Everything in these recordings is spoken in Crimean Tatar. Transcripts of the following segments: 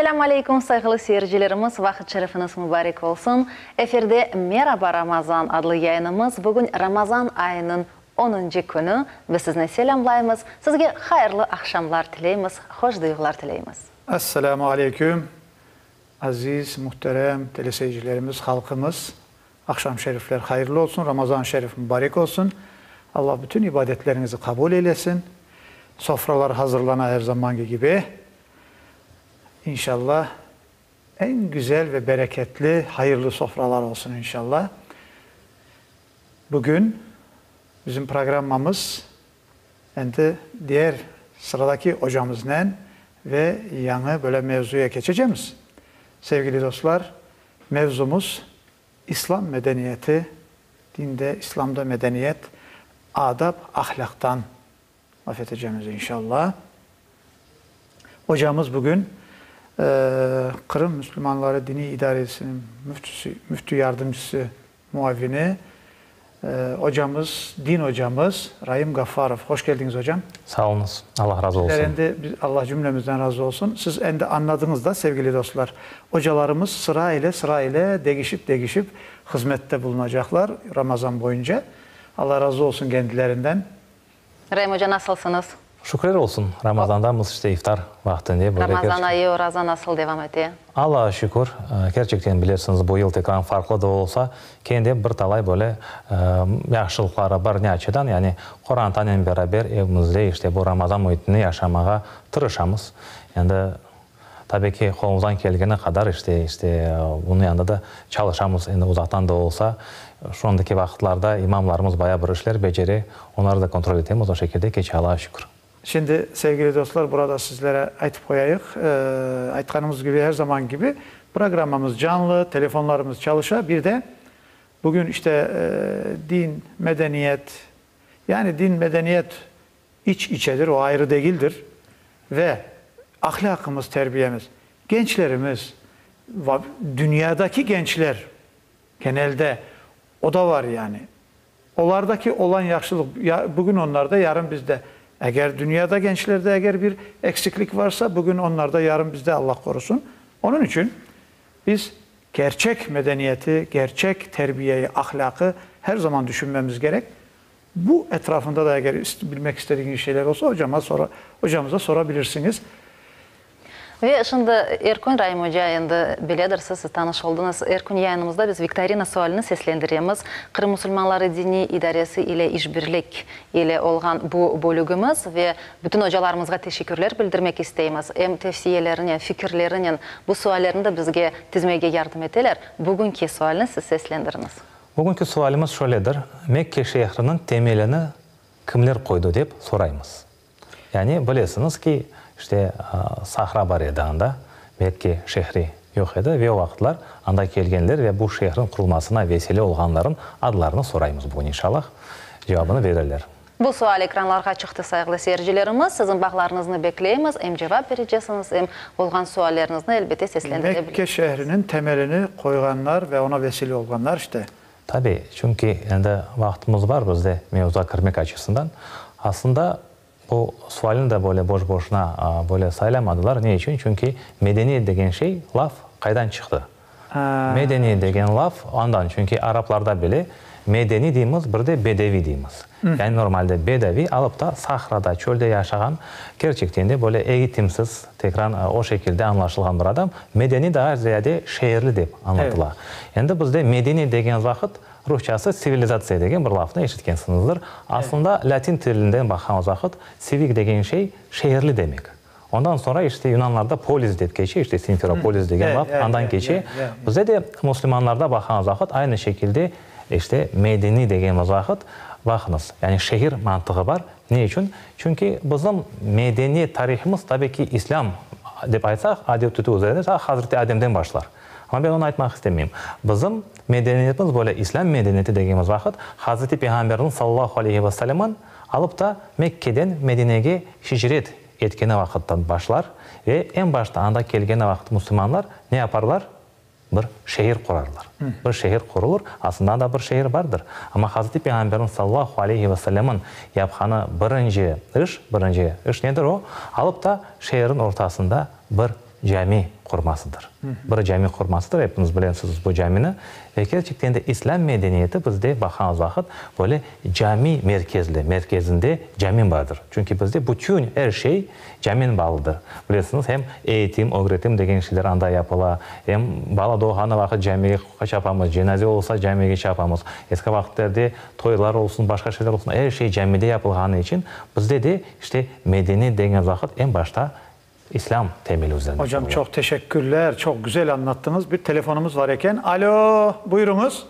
Esselâmu aleyküm, sayğılı seyircilerimiz, vaqıt şerifiñiz mubarek olsun! Efirde Meraba, Ramazan adlı yayınımız. Bugün Ramazan ayınıñ onuncı künü. Biz sizni selâmlaymız, sizge hayırlı aqşamlar tileymiz, hoş duyğular tileymiz. Esselâmu aleyküm, aziz, muhterem teleseyircilerimiz, halqımız. Aqşam şerifler hayırlı olsun, Ramazan şerif mubarek olsun. Allah bütün ibadetleriñizi qabul eylesin. Sofralar hazırlana er zamanki kibi. İnşallah, eñ güzel ve bereketli, hayırlı sofralar olsun inşallah. Bugün bizim programmamız endi diğer sıradaki ocamıznen ve yañı böyle mevzuya keçecemiz. Sevgili dostlar, mevzumız İslam medeniyeti, dinde, İslamda medeniyet, adap, ahlâqtan laf etecemiz inşallah. Ocamız bugün Qırım Müslümanları Diniy İdaresiniñ müftüsi, müftü yardımcısı muavini, ocamız, din ocamız Raim Gafarov. Hoş keldiñiz, ocam. Sağ oluñız. Allah razı olsun. Sizler endi, Allah cümlemizden razı olsun. Siz endi añladıñız da, sevgili dostlar, ocalarımız sıra ile, sıra ile degişip, degişip hızmette bulunacaqlar Ramazan boyunca. Allah razı olsun kendilerinden. Raim oca, nasılsıñız? Şükürler olsun, Ramazandamız, işte iftar vaqtinde böyle Ramazan ayı, oraza nasıl devam ete? Allağa şükür, kerçekten bilesiñiz, bu yıl tekrar farqlı da olsa, kene de bir talay böyle yahşılıqları bar ne açıdan, yani qorantanen beraber evimizde işte bu Ramazan müitini yaşamağa tırışamız. Endi Tabi ki, qolumızdan kelgeni qadar işte, işte, bunıñ yanında da çalışamız, endi uzaqtan da olsa. Şu andaki vaqıtlarda imamlarımız bayağı bir işler becere, onları da kontrol etemiz, o şekilde keçe, Allağa şükür. Şimdi, sevgili dostlar, burada sizlere aytıp qoyayıq, aytqanımız kibi, er zaman kibi, programmamız canlı, telefonlarımız çalışa, bir de bugün işte din, medeniyet, yani din, medeniyet iç içedir, o ayrı degildir ve ahlâqımız, terbiyemiz, gençlerimiz, dünyadaki gençler genelde, o da var yani, olardaki olan yahşılıq bugün onlarda, yarın bizde. Eger dünyada gençlerde eger bir eksiklik varsa, bugün onlarda, yarın bizde, Allah qorusun. Onıñ içün biz gerçek medeniyeti, gerçek terbiyeyi, ahlâqı her zaman düşünmemiz gerek. Bu etrafında da eger bilmek istedigiñiz şeyler olsa, ocama sora, ocamıza sorabilirsiñiz. Ve şimdi er kün, Raim oca, endi biledirsiz, siz tanış oldıñız, er kün yayınımızda biz viktorina sualini seslendiremiz. Qırım musulmanları diniy idaresi ile işbirlik ile olğan bu bölügimiz ve bütün ocalarımızğa teşekkürler bildirmek isteymiz. Em tevsiyelerinen, fikirlerinen bu suallerni de bizge tizmege yardım eteler. Bugünki sualni siz seslendiriñiz. Bugünki sualimiz şöyledir, Mekke şehriniñ temelini kimler qoydı dep soraymız. Yani bilesiñiz ki, işte, sahra bar edi anda, Mekke şehri yoq edi ve o vaqıtlar anda kelgenler ve bu şehriñ qurulmasına vesile olğanların adlarını soraymız bugün inşallah, cevabını verirler. Bu sual ekranlarğa çıqtı, sayğılı seyircilerimiz, siziñ bağlarıñıznı bekleymiz, em cevap berecesiñiz, em olğan sualleriñizni elbette seslendire Mekke şehriniñ temelini qoyğanlar ve ona vesile olğanlar işte. Tabi, çünki endi vaqtımız bar bizde mevzuğa kirmek açısından. Aslında bu sualni de böyle boş-boşuna böyle saylamadılar. Ne içün? Çünki medeniyet degen şey, laf qaydan çıqtı? Medeniy degen laf andan, çünki araplarda bile medeniy deymiz, bir de bedeviy deymiz. Yani normalde bedeviy alıp da sahrada, çölde yaşağan, kerçekten de böyle egitimsiz, tekrar o şekilde añlaşılğan bir adam. Medeniy daa ziyade şeerli dep añlatıla. Endi bizde medeniy degen vaqıt rusçası tsivilizatsiya degen bir lafnı eşitkensiñizdir. Aslında latin tilinden baqqan vaqıt tsivik degen şey şeerli demek. Ondan soñra işte yunanlarda polis dep keçe, işte Simferopolis degen laf andan keçe. Bizde de müslümanlarda baqğanımız vaqıt aynı şekilde işte medeniy degenimiz vaqıt, baqıñız, yani şehir mantığı bar. Ne içün? Çünki bizim medeniyet tarihimiz tabi ki İslâm dep aytsaq, adet-tütü üzerinde ta Hazreti Ademden başlar. Amma ben onı aytmaq istemeyim. Bizim medeniyetimiz böyle İslâm medeniyeti degenimiz vaqıt Hazreti Peyğamberniñ sallallahu aleyhi ve sellemniñ alıp ta Mekkeden Medinege hicret etkeni vaqıttan başlar ve eñ başta anda kelgeni vaqıt musulmanlar ne yaparlar? Bir şehir qurarlar. Bir şehir qurulur. Aslında anda bir şehir bardır. Amma Hazreti Peyğamberniñ sallallahu aleyhi ve sellemniñ yapqanı birinci iş, birinci iş nedir o? Alıp da şehirniñ ortasında bir cami. qurmasıdır. Bir cami qurmasıdır, epiñiz bilesiñiz bu camini. Ve kerçekten de İslâm medeniyeti bizde, baqañız vaqıt, böyle cami merkezli, merkezinde cami bardır. Çünki bizde bütün er şey caminen bağlıdır. Bilesiñiz, hem eğitim, ögretim degen şeyler anda yapıla, em bala doğğanı vaqıt camige çapamız, cenaze olsa camige çapamız. Eski vaqıtlerde toylar olsun, başqa şeyler olsun, er şey camide yapılğanı içün bizde de, işte, medeniyet degen vaqıt eñ başta İslâm temeli üzerinde Hocam qurula. çoq teşekkürler, çoq güzel añlattıñız. Bir telefonımız var eken. Alo, buyurıñız.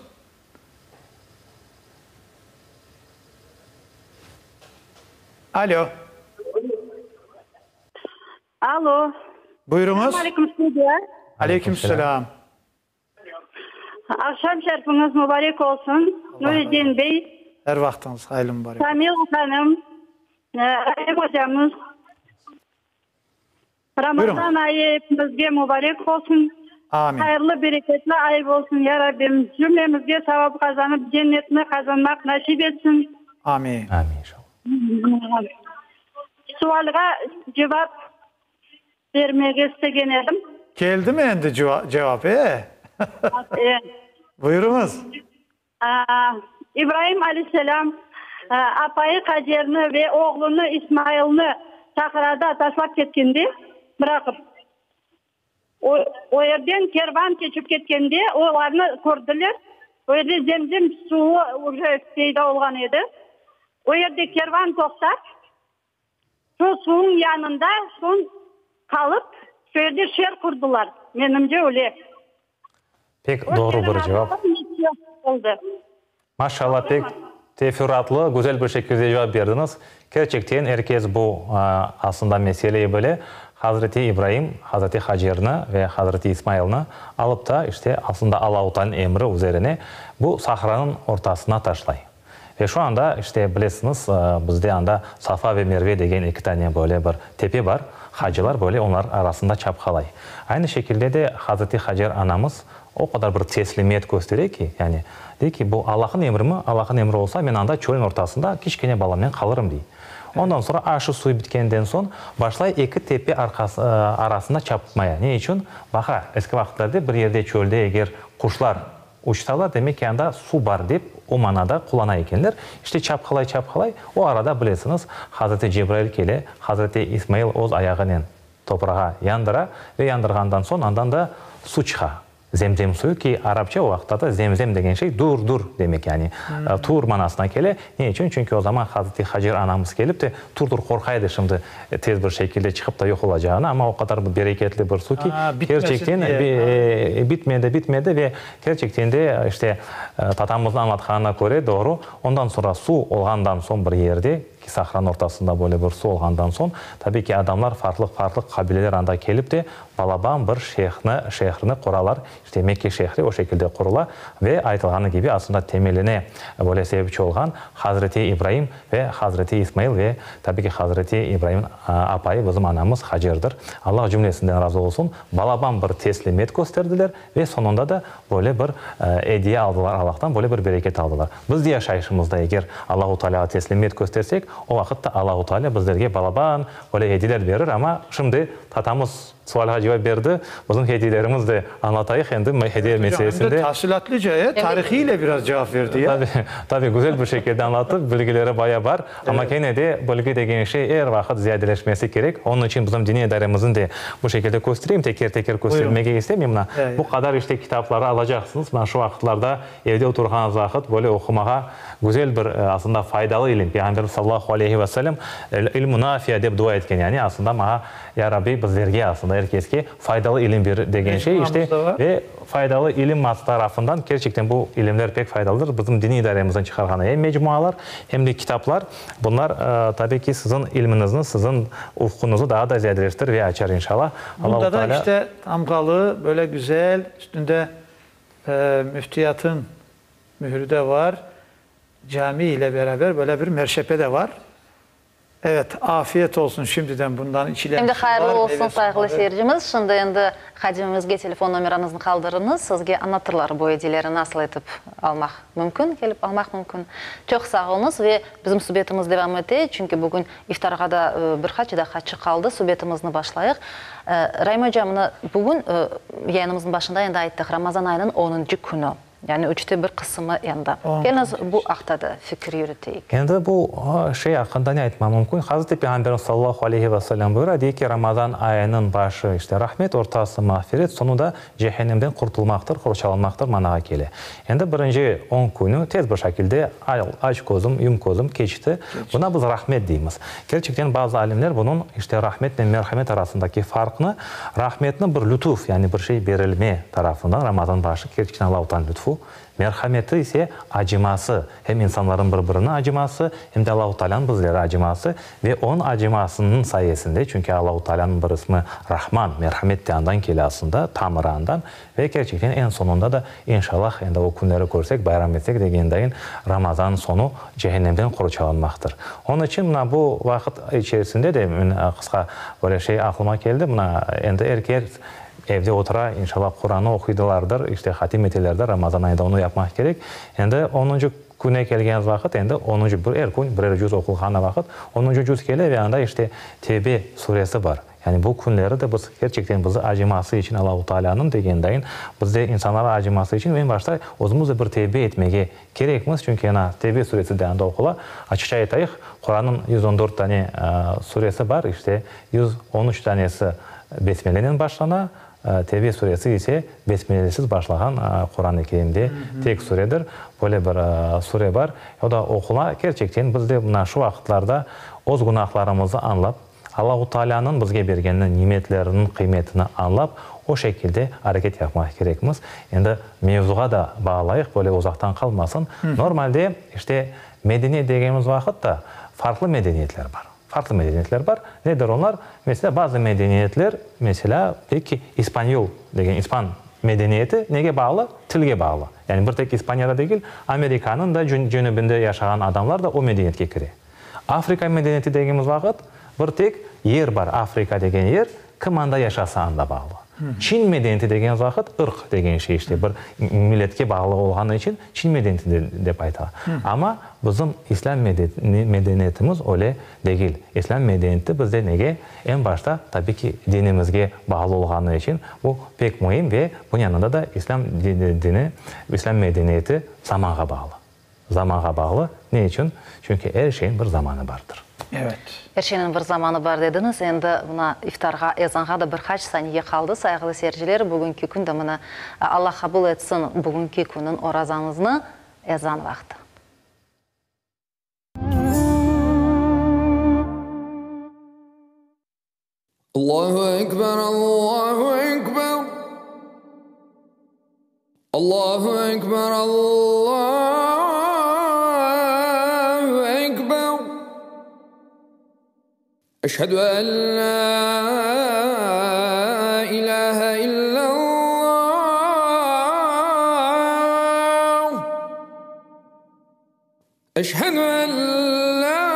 Alo. Alo. Buyurıñız. Selâm aleyküm studiya. Aleyküm selâm. Aqşam şerfiñiz mubarek olsun, Nureddin bey. Er vaqtıñız hayırlı mubarek. Kamila hanım, Raim ocamız. Ramazan ayı epimizge mubarek olsun. Amin. Hayırlı, bereketli ay olsun, ya Rabbim. Cümlemizge savap qazanıp, cennetni qazanmaq nasip etsin. Amin. Amin, inşallah. Sualğa cevap bermege istegen edim. Keldimi endi cevap, e? E. Buyurıñız. İbraim aleyhisselâm apayı Hacerni ve oğlunı İsmailni sahrada taşlap ketkende, bıraqıp, o yerden kervan keçip ketkende olarnı kördiler. O yerde zemzem suvu uje peyda olğan edi. O yerde kervan toqtap, şu suvnıñ yanında soñ qalıp, şu yerde şeer qurdılar, menimce öyle. Pek doğru bir cevap. Maşallah, pek teferruatlı, güzel bir şekilde cevap berdiñiz. Kerçekten, er kes bu aslında meseleyi bile. Hazreti İbraim Hazreti Hacerni ve Hazreti İsmailni alıp da, işte, aslında Allahu Taalânıñ emri üzerine bu sahranıñ ortasına taşlay. Ve şu anda, işte, bilesiñiz, bizde anda Safa ve Merve degen eki tane böyle bir tepe bar, hacılar böyle onlar arasında çapqalay. Aynı şekilde de Hazreti Hacer anamız o qadar bir teslimiyet köstere ki, yani, dey ki, bu Allahnıñ emrimi, Allahnıñ emri olsa, men anda çölniñ ortasında kiçkene balamnen qalırım, dey. Ondan soñra aşı suyu bitkenden soñ, başlay eki tepe arqası, arasında çapmaya. Ne içün? Baqa, eski vaqıtlarda bir yerde çölde eger quşlar Uçsalar, demek ki, anda suv bar dep o manada qullana ekenler. İşte, çapqalay-çapqalay, o arada, bilesiñiz, Hazreti Cebrail kele, Hazreti İsmail öz ayağınen toprağa yandıra ve yandırğandan soñ andan da suv çıqa, zemzem suyu ki, arapça o vaqıtta da zemzem degen şey dur, dur demek, yani tur manasına kele. Ne içün? Çünki o zaman Hazreti Hacer anamız kelip de, tur, tur, qorqa edi şimdi tez bir şekilde çıqıp da yoq olacağını, amma o qadar bir bereketli bir suv ki, kerçekten bitmedi, bitmedi ve kerçekten de, işte, tatamıznıñ añlatqanına köre, doğru, ondan soñra suv olğandan soñ bir yerde, ki sahranıñ ortasında böyle bir suv olğandan soñ, tabiy ki, adamlar farqlı-farqlı qabileler anda kelip de balaban bir şehni, şehrini quralar, İşte, Mekke şehri o şekilde qurula ve, aytılğanı kibi, aslında temeline böyle sebepçi olğan Hazreti İbraim ve Hazreti İsmail ve, tabi ki, Hazreti İbraimniñ apayı, bizim anamız Hacerdir. Allah cümlesinden razı olsun, balaban bir teslimiyet kösterdiler ve soñunda da böyle bir ediye aldılar Allahtan, böyle bir bereket aldılar. Biz de yaşayışımızda eger Allahu Tealâğa teslimiyet köstersek, o vaqıt da Allahu Tealâ bizlerge balaban böyle ediyeler berir, amma şimdi tatamız Sualğa cevap berdi. Bizim hediyelerimiz de añlatayıq endi hediye meselesinde. Hem de tafsilâtlıca, e, tarihiyle biraz cevap berdi, ya. Tabi, tabi, güzel bir şekilde añlattı, bilgileri baya bar. Amma kene de bilgi degen şey er vaqıt ziyadeleşmesi kerek. Onıñ içün bizim diniy idaremizniñ de bu şekilde köstereyim, teker-teker köstermege istemeyim. Mına, bu qadar işte kitapları alacaqsıñız. Mına şu vaqıtlarda evde oturğanıñız vaqıt böyle oqumağa güzel bir, aslında faydalı ilim. Peyğamberimiz sallallahu aleyhi ve sellem ilmu nafiya dep dua etken, yani aslında maña Ya Rabbi, bizlerge, aslında er keske, faydalı ilim ber degen şey, işte, ve faydalı ilim tarafından kerçekten bu ilimler pek faydalıdır. Bizim diniy idaremizden çıqarğan em mecmualar, em de kitaplar, bunlar, tabiy ki, siziñ ilmiñizni, siziñ ufquñıznı daa da ziyadeleştirir ve açar, inşallah. Bunda da, işte, tamğalı, böyle güzel, üstünde müftiyatın mühürü de var, cami ile beraber böyle bir merşepe de var. Evet, afiyet olsun şimdiden bundan içilen Endi sular, hayırlı meyve olsun, sayğılı suları. seyircimiz. Şimdi endi hadimimizge telefon nomerañıznı qaldırıñız, sizge añlatırlar bu ediyeleri nasıl etip almaq mümkün, kelip almaq mümkün. Çoq sağ oluñız ve bizim subetimiz devam ete, çünki bugün iftarğa da bir qaç daqqaçıq qaldı, subetimizni başlayıq. Raim oca, mına bugün yayınımıznıñ başında endi ayttıq, Ramazan ayınıñ onuncı künü. Yani üçte bir qısımı endi. Keliñiz, bu aqta da fikir yürüteyik. Endi bu şey aqqında ne aytmaq mümkün? Hazreti Peyğamberimiz sallallahu aleyhi ve sellem buyura, dey ki, Ramazan ayınıñ başı, işte, rahmet, ortası, mağfiret, soñu da cehennemden qurtulmaqtır, qorçalanmaqtır manağa kele. Endi birinci on künü tez bir şekilde, aç közüm, yum közüm, keçti. Buna biz rahmet deymiz. Kerçekten bazı alimler bunıñ, işte, rahmetnen merhamet arasındaki farqnı, rahmetni bir lütuf, yani bir şey berilme tarafından, Ramazan başı kerçekten Allahu-Taalanıñ lütfu, merhameti ise acıması, hem insanların bir-birine acıması, hem de Allahu-Taalanıñ bizlere acıması ve Onıñ acımasınıñ sayesinde, çünki Allahu-Taalanıñ bir ismi Rahman, merhamet de andan kele aslında, tamırı andan, Ve kerçekten eñ soñunda da, inşallah, endi o künleri körsek, bayram etsek degendayin, Ramazan soñu cehennemden qorçalanmaqtır. Onıñ içün mına bu vaqıt içerisinde de men qısqa böyle şey aqlıma keldi, mına endi er kes evde otura, inşallah, Qurannı oquydılardır, işte hatim etelerdir, Ramazan ayında onı yapmaq kerek. Endi onuncı küne kelgen vaqıt, endi onuncı bir er kün birer cüz oqulğanı vaqıt, onuncı cüz kele ve anda işte Tevbe suresi bar. Yani bu künleri de biz kerçekten bizi acıması içün Allahu Taalânıñ degendayin bizde insanlara acıması içün eñ başta özümiz de bir tevbe etmege kerekmiz, çünki ana Tevbe suresi de anda oqula. Açıqça aytayıq, Qurannıñ 114 tane suresi bar, işte 113 tanesi besmelenen başlana, Tevbe suresi ise besmelesiz başlağan Quran-ı Kerimde tek suredir. Böyle bir sure bar, o da oqula. Kerçekten biz de mına şu vaqıtlarda öz günahlarımızı añlap, Allahu Taalânıñ bizge bergeni nimetleriniñ qıymetini añlap, o şekilde areket yapmaq kerekmiz. Endi mevzuğa da bağlayıq, böyle uzaqtan qalmasın. Normalde, işte, medeniyet degenimiz vaqıt da farqlı medeniyetler bar. Farqlı medeniyetler bar. Nedir onlar? Meselâ, bazı medeniyetler, meselâ, deyik ki, ispanyol degen ispan medeniyeti nege bağlı? Tilge bağlı. Yani bir tek İspaniyada degil, Amerikanıñ da cenübinde yaşağan adamlar da o medeniyetke kire. Afrika medeniyeti degimiz vaqıt, bir tek yer bar, Afrika degen yer, kim anda yaşasa anda bağlı. Çin medeniyeti degeniz vaqıt, ırq degen şey işte bir milletke bağlı olğanı içün Çin medeniyeti dep aytıla. Amma bizim İslâm medeniyetimiz öyle degil. İslâm medeniyeti bizde nege? Eñ başta, tabiy ki, dinimizge bağlı olğanı içün bu pek müim ve bunıñ yanında da İslâm dini, İslâm medeniyeti zamanğa bağlı. Zamanğa bağlı. Ne içün? Çünki er şeyniñ bir zamanı bardır. Evet. Er şeyniñ bir zamanı bar dediñiz. Endi mına iftarğa, ezanğa da bir qaç saniye qaldı, sayğılı seyirciler. Bugünki kün de mına, Alla qabul etsin bugünki künniñ orazañıznı, ezan vaqtı. Allahu Ekber, Allahu Ekber, Allahu Ekber, Allahu Ekber. Eşhedü en la ilahe illallah. Eşhedü en la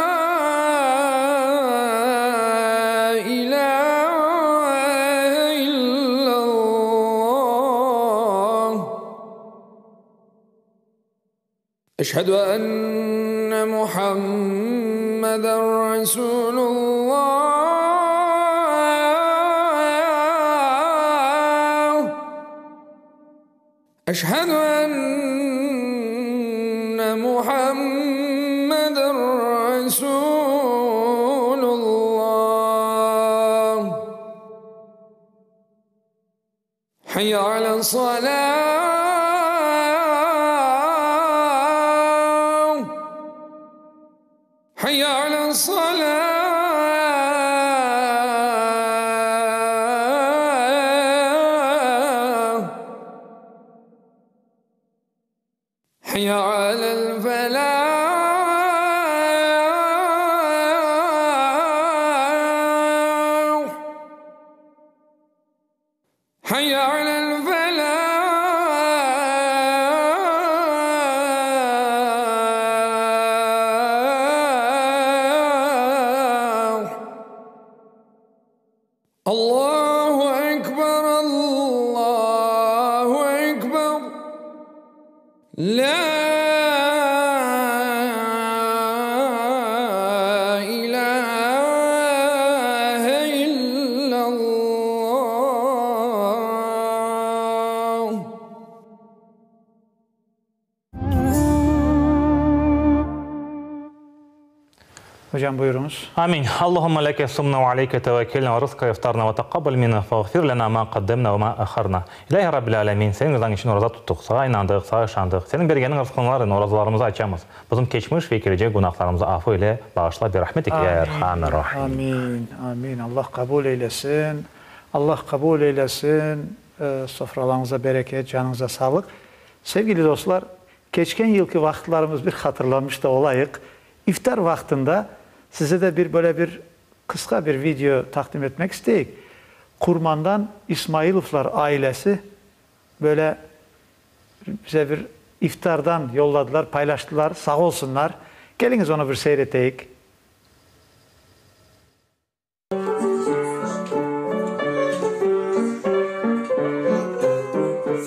ilahe illallah. Eşhedü enne Muhammeden Resulullah. Eşhedü enne Muhammeden Resulullah. Hayye alel salah. Hayye alel salah. Hayye alel felah. Hayye alel felah. Lâ ilâhe illallah. Hocam, buyurıñız. Amin. Allahümme leke sumna ve aleyke tevekkelna ve rızqa iftarna ve taqabbal minna fağfir lena ma qaddemna ve ma ahharna. İlahi Rabbil Alemin, Seniñ rızañ içün oraza tuttıq, Saña inandıq, Saña işandıq. Seniñ bergeniñ rızqıñlarnen orazalarımızı açamız. Bizim keçmiş ve kelecek günahlarımızı afu eyle, bağışla, bi rahmetike ya erhamer rahimin. Amin, amin. Allah qabul eylesin. Allah qabul eylesin. Sofralarıñıza bereket, canıñıza sağlıq. Sevgili dostlar, keçken yılki vaqıtlarımız bir hatırlamış da olayıq. İftar vaqtında size de bir böyle bir qısqa bir video taqdim etmek isteyik. Qurmandan İsmailovlar ailesi böyle bize bir iftardan yolladılar, paylaştılar, sağ olsunlar. Keliñiz onı bir seyir eteyik.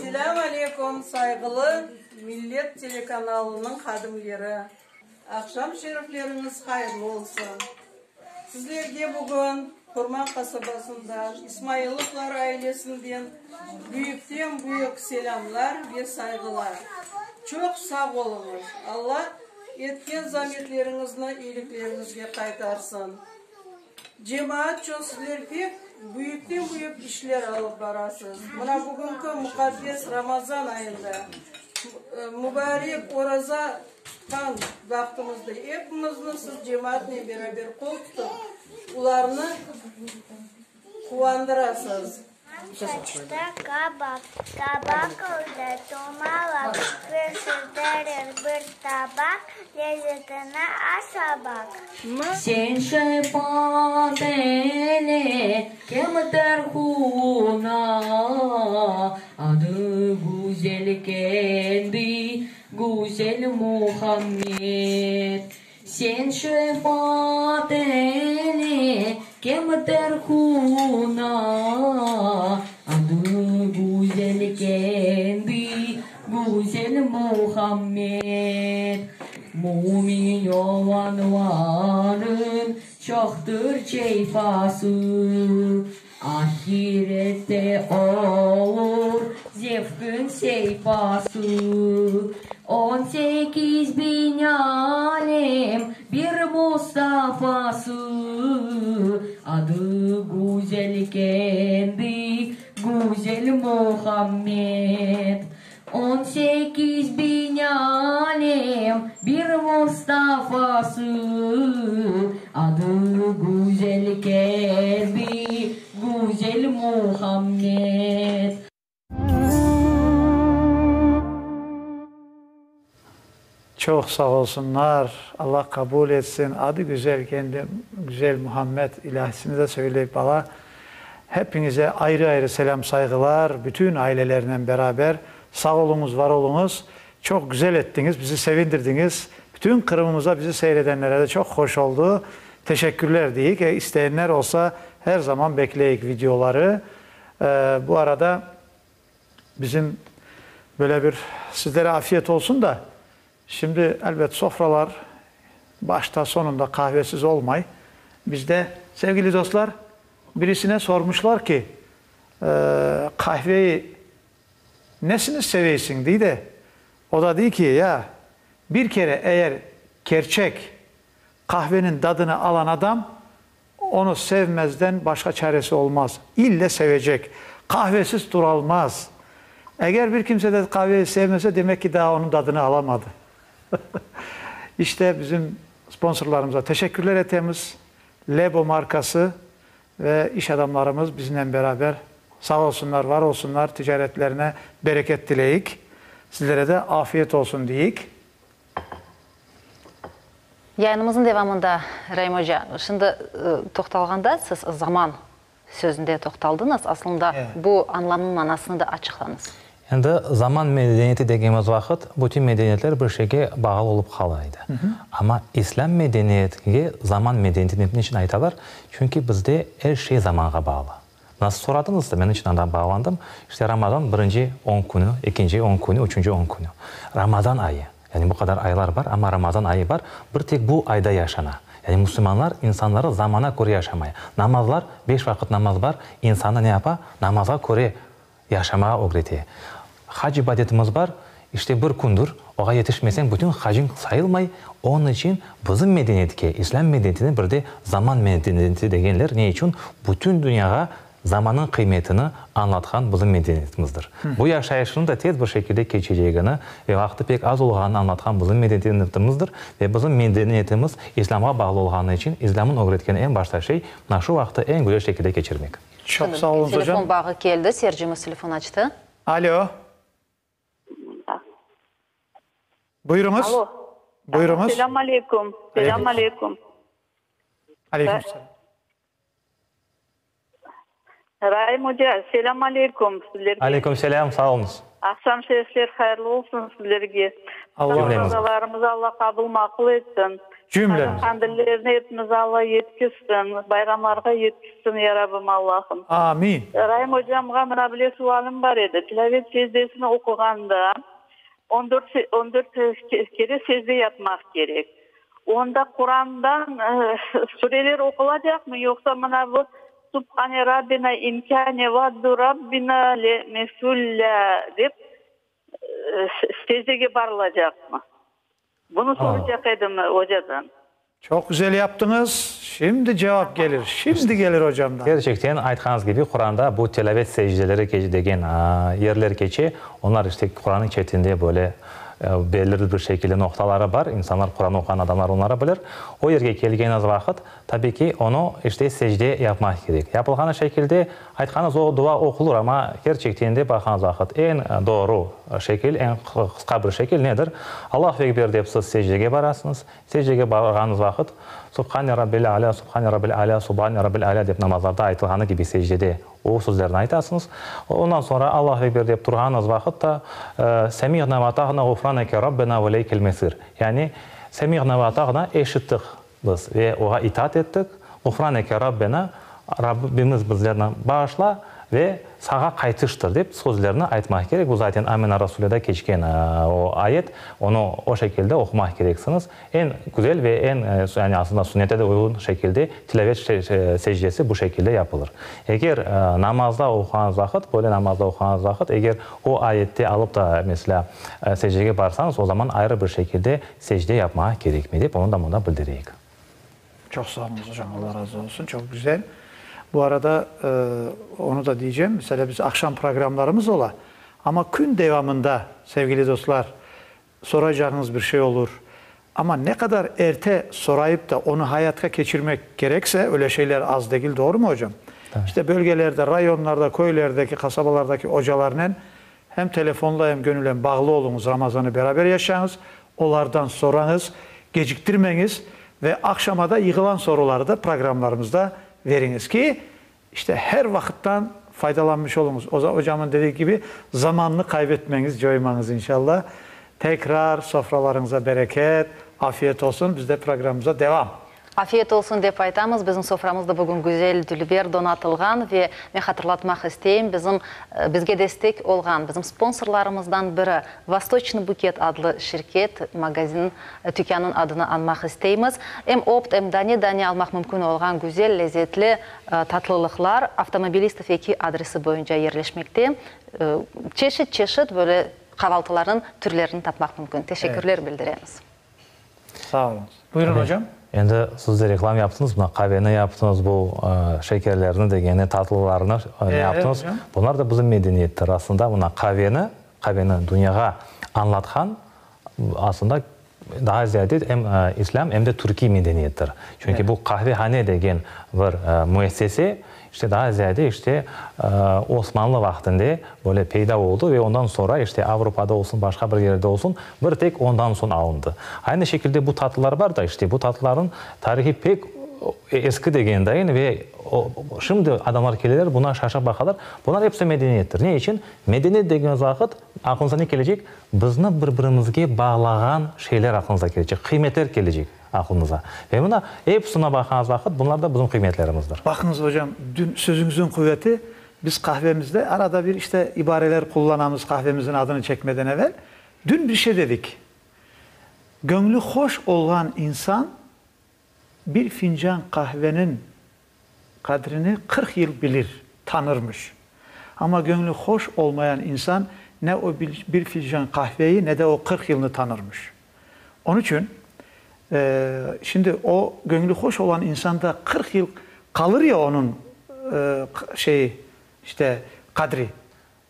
Selâm aleykum, sayğılı Millet telekanalınıñ hadimleri! Aqşam şerifleriñiz hayırlı olsun! Sizlerge bugün Qurman qasabasından İsmailovlar ailesinden büyükten-büyük selâmlar ve sayğılar. Çoq sağ oluñız! Alla etken zametleriñizni iyilikleriñizge qaytarsın! Cemaat içün sizler pek büyükten-büyük işler alıp barasız. Mına bugünki muqaddes Ramazan ayında, mubarek oraza tutqan vaqtımızda epimizni siz cemaatnen beraber qol tutıp, olarnı quvandırasız. Saçta qabaq, qabaq oldı tomalaq, Pişirdiler bir tabaq, Lezetine asa baq. Sen şefaat eyle kemter quluna, Adı güzel kendi, güzel Muhammed. Sen şefaat eyle kemter quluna, Adı güzel kendi, güzel Muhammed. Mümin olanların çoqtır cefası, Ahirette olur zevqın seyfası. On sekiz biñ alem bir Mustafası, Adı güzel kendi, güzel Muhammed. On sekiz biñ alem bir Mustafası, Adı güzel kendi, güzel Muhammed. Çoq sağ olsunlar, Allah qabul etsin, adı güzel kendi güzel Muhammed ilâhisini de söyleyip bala. Hepiñize ayrı-ayrı selâm sayğılar, bütün ailelernen beraber. Sağ oluñız, var oluñız. Çoq güzel ettiñiz, bizi sevindirdiñiz. Bütün Qırımımızda bizi seyredenlere de çoq hoş oldu. Teşekkürler deyik. İsteyenler olsa, her zaman bekleyik videoları. Bu arada bizim böyle bir sizlere afiyet olsun da, şimdi elbet sofralar başta sonunda qahvesiz olmay. Bizde, sevgili dostlar, birisine sormuşlar ki, qahveyi nesini seveysiñ dey de, o da dey ki, ya, bir kere eğer kerçek qahveniñ dadını alan adam Onı sevmezden başqa çaresi olmaz. İlle sevecek. Qahvesiz turalmaz. Eger bir kimse de qahveyi sevmese, demek ki, daa onıñ dadını alamadı. İşte, bizim sponsorlarımıza teşekkürler etemiz. Lebo markası ve iş adamlarımız biznen beraber. Sağ olsunlar, var olsunlar, ticaretlerine bereket tileyik. Sizlere de afiyet olsun deyik. Yayınımıznıñ devamında, Raim oca, şimdi toqtalğanda siz zaman sözünde toqtaldıñız, aslında bu añlamnıñ manasını da açıqlañız. Endi zaman medeniyeti degenimiz vaqıt, bütün medeniyetler bir şeyge bağlı olıp qala edi. Amma İslâm medeniyetke zaman medeniyeti dep niçün aytalar? Çünki bizde er şey zamanğa bağlı. Nasıl soradıñız da, men içün anda bağlandım. İşte Ramazan birinci on künü, ekinci on künü, üçünci on künü. Ramazan ayı. Yani bu qadar aylar bar, amma Ramazan ayı bar, bir tek bu ayda yaşana. Yani musulmanlar insanları zamana köre yaşamay. Namazlar, beş vaqıt namaz bar, insannı ne yapa? Namazğa köre yaşamağa ögrete. Hac ibadetimiz bar, işte bir kündür, oğa yetişmeseñ bütün hacıñ sayılmay, onıñ içün bizim medeniyetke, İslâm medeniyetine bir de zaman medeniyeti degenler, ne içün? Bütün dünyağa Zamannıñ qıymetini añlatqan bizim medeniyetimizdir. Bu yaşayışnıñ da tez bir şekilde keçecegini ve vaqtı pek az olğanını añlatqan bizim medeniyetimizdir ve bizim medeniyetimiz İslâmğa bağlı olğanı içün İslâmnıñ ögretkeni eñ başta şey, mına şu vaqtı eñ güzel şekilde keçirmek. Çoq sağ oluñız, hocam. Telefon bağı keldi, seyircimiz telefon açtı. Alo. Buyurıñız. Alo. Buyurıñız. Selâm aleyküm. Selâm aleyküm. Aleyküm selâm. Raim oca, selâm aleyküm sizlerge. Aleyküm selâm, sağ oluñız. Aqşam şerifler hayırlı olsun sizlerge. Allah. Orazalarımızı Alla qabul maqul etsin. Cümlemiz. Qandillerni epimizi Alla yetkizsin, bayramlarğa yetkizsin, ya Rabbim Allahım. Amin. Raim ocamğa mına bile sualim bar edi. Tilâvet secdesini oquğanda on dört, on dört kere secde yapmaq kerek. Onda Qurandan sureler oqulacaqmı, yoqsa mına bu Subhane Rabbina in kâne va'du Rabbina le mef'ullâ dep secdege barılacaqmı? Bunı soracaq edim ocadan. Çoq güzel yaptıñız. Şimdi cevap gelir. Şimdi gelir ocamdan. Kerçekten, aytqanıñız kibi, Quranda bu telâvet secdeleri degen yerler keçe. Onlar işte Qurannıñ çetinde böyle belirli bir şekilde noqtaları bar, insanlar, Quran oquğan adamlar onları bilir. O yerge kelgeniñiz vaqıt, tabiy ki, onı işte secde yapmaq kerek. Yapılğanı şekilde, aytqanıñız o dua oqulır, amma kerçekten de baqğanıñız vaqıt eñ doğru şekil, eñ qısqa bir şekil nedir? Allahu Ekber dep siz secdege barasıñız. Secdege barğanıñız vaqıt, Subhane Rabbil Alâ, Subhane Rabbil Alâ, Subhane Rabbil Alâ dep namazlarda aytılğanı kibi secdede o sözlerni aytasıñız. Ondan soñra Allahu Ekber dep turğanıñız vaqıt da Semi'na ve ata'na ğufraneke Rabbena ve ileykel mesir. Yani, Semi'na ve ata'na eşittik biz ve oğa itaat ettik, ğufraneke Rabbena, Rabbimiz bizlerni bağışla ve Sağa qaytıştır, dep sözlerni aytmaq kerek. Bu zaten Amina Rasulâda keçken o ayet. Onı o şekilde oqumaq kereksiñiz. Eñ güzel ve eñ, yani aslında sünnete de uyğun şekilde tilâvet secdesi bu şekilde yapılır. Eger namazda oquğanıñız vaqıt, böyle namazda oquğanıñız vaqıt, eger o ayette alıp da, meselâ, secdege barsañız, o zaman ayrı bir şekilde secde yapmağa kerekmey, dep onı da mında bildireyik. Çoq sağ oluñız, hocam, Alla razı olsun, çoq güzel. Bu arada onı da diycem, meselâ, biz aqşam programlarımız ola, amma kün devamında, sevgili dostlar, soraycağıñız bir şey olur. Amma ne qadar erte sorayıp da onı hayatqa keçirmek kerekse, öyle şeyler az degil, doğrumı, hocam? İşte bölgelerde, rayonlarda, köylerdeki, qasabalardaki ocalarnen hem telefonla, hem gönülen bağlı oluñız, Ramazanı beraber yaşañız, olardan sorañız, geciktirmeñiz ve aqşama da yığılan soruları da programlarımızda veriñiz ki, işte her vaqıttan faydalanmış oluñız. Ocamın dediği kibi, zamannı qaybetmeñiz, coymañız inşallah. Tekrar sofralarıñıza bereket, afiyet olsun, biz de programımıza devam. Afiyet olsun dep aytamız. Bizim soframız da bugün güzel, dülber donatılğan ve men hatırlatmaq isteyim, bizim bizge destek olğan, bizim sponsorlarımızdan biri Vostoçnıy buket adlı şirket, magazin, tükânıñ adını añmaq isteymiz. Em opt, em dane-dane almaq mümkün olğan güzel, lezetli tatlılıqlar Avtomobilistov eki adresi boyunca yerleşmekte. Çeşit-çeşit böyle qavaltılarnıñ türlerini tapmaq mümkün. Teşekkürler bildiremiz. Sağ oluñız. Buyurın, hocam. Endi siz de reklam yaptıñız, mına qaveni yaptıñız, bu şekerlerni degeni, tatlılarnı yaptıñız. Bunlar da bizim medeniyettir. Aslında mına qaveni, qaveni dünyağa añlatqan aslında daa ziyade em islâm, em de türkiy medeniyettir. Çünki bu qahvehane degen bir müessese İşte daa ziyade işte Osmanlı vaqtında böyle peyda oldı ve ondan soñra işte Avropada olsun, başqa bir yerde olsun, bir tek ondan soñ alındı. Aynı şekilde bu tatlılar bar da, işte bu tatlılarnıñ tarihi pek. eski degen dayın ve şimdi adamlar keleler, buna şaşıp baqalar. Bunlar episi medeniyettir. Ne içün? Medeniyet degeniz vaqıt aqlıñıza ne kelecek? Bizni bir-birimizge bağlağan şeyler aqlıñıza kelecek, qıymetler kelecek aqlıñıza. Ve mına episine baqqanıñız vaqıt, bunlar da bizim qıymetlerimizdir. Baqıñız, ocam, dün sözüñizniñ quveti, biz qahvemizde arada bir işte ibareler qullanamız qahvemizniñ adını çekmeden evel. Dün bir şey dedik. Göñlü hoş olğan insan bir fincan qahveniñ qadrini 40 yıl bilir, tanırmış. Amma göñlü hoş olmayan insan ne o bir fincan qahveyi, ne de o 40 yılnı tanırmış. Onıñ içün, şimdi o göñlü hoş olan insanda 40 yıl qalır ya onıñ şeyi, işte, qadri.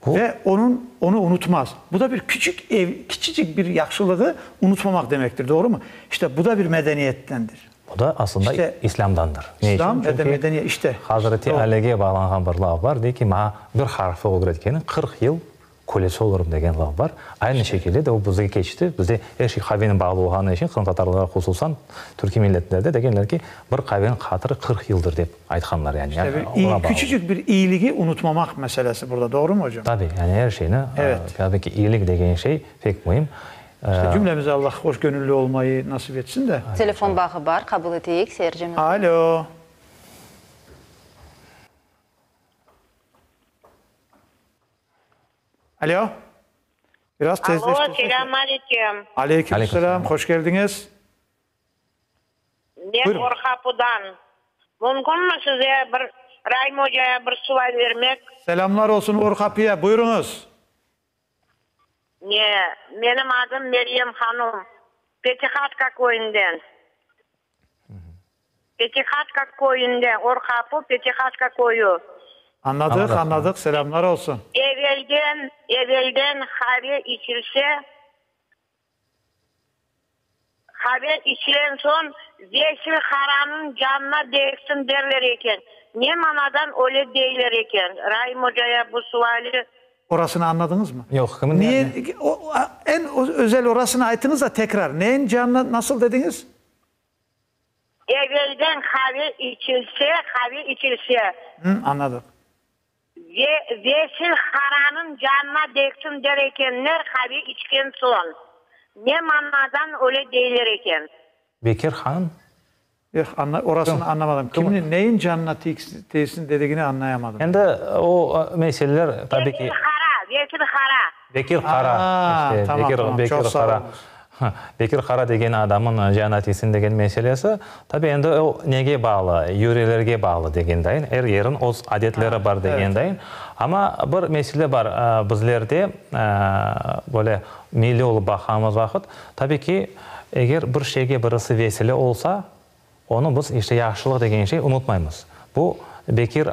Ve onıñ, onı unutmaz. Bu da bir küçük ev, kiçicik bir yahşılığı unutmamaq demektir, doğrumı? İşte, bu da bir medeniyettendir. Bu da aslında İşte, İslâmdandır. Ne içün? İslâm ve de Çünki medeniyet, işte, Hazreti doğru. Alige bağlanğan bir laf bar, dey ki, maña bir harfi ögretkeniñ 40 yıl kölesi olurım degen laf bar. Aynı şekilde de o bizge keçti. Bizde er şey qavenen bağlı olğanı içün, qırımtatarlarğa hususan, türkiy milletlerde degenler ki, bir qaveniñ hatırı 40 yıldır dep. Aytqanlar yani. İşte bir iyi, küçücük bir iyiligi unutmamaq meselesi burada, doğrumı ocam? Tabi, yani er şeyni, Evet. tabi ki, iyilik degen şey pek müim. İşte cümlemize Allah hoş gönüllü olmayı nasip etsin de. Telefon bağı bar, qabul eteyik seyircimizni. Alo. Alo. Biraz Alo, tezleştirsek. selâm aleyküm. Aleyküm selâm, hoş keldiñiz. Men Buyurıñ. Orqapıdan. Mümkünmi size bir Raim ocaya bir sual bermek? Selâmlar olsun Orqapıya, buyurıñız. Ne, menim adım Meryem hanum. Petihatka köyünden. Petihatka köyünde, Orqapı Petihatka köyü. Anladıq, anladıq, selâmlar olsun. Evelden, evelden qave içilse, Qave içilen soñ, Vesil qaranıñ canına degsin derler eken. Ne manadan öyle deyler eken? Raim ocaya bu suali. Orasını añladıñızmı? Yoq, kimin Niye, yani? eñ özel orasını aytıñız da tekrar. Neyin canına nasıl dediñiz? Evelden qave içilse, qave içilse. Hı, añladıq. Ve Vesil qaranıñ canına degsin der ekenler qave içken soñ. Ne manadan öyle deyler eken? Bekir han? Yoq, orasını añlamadım. Kimniñ, neyin canına tiysin dedigini añlayamadım. Endi o meseleler tabi ki. Bekir qara, Bekir qara. Bekir qara, işte, Bekir, Bekir qara. Bekir Qara degen adamın canına tiysin degen meselesi, tabi endi o nege bağlı, yörelerge bağlı degen dayın, er yerin öz adetleri bar degen dayın. Amma bir mesele bar, bizlerde böyle milliy olıp baqqanımız vaqıt, tabi ki, eger bir şeyge birisi vesile olsa, Onı biz, işte, yahşılıq degen şey unutmaymız. Bu, Bekir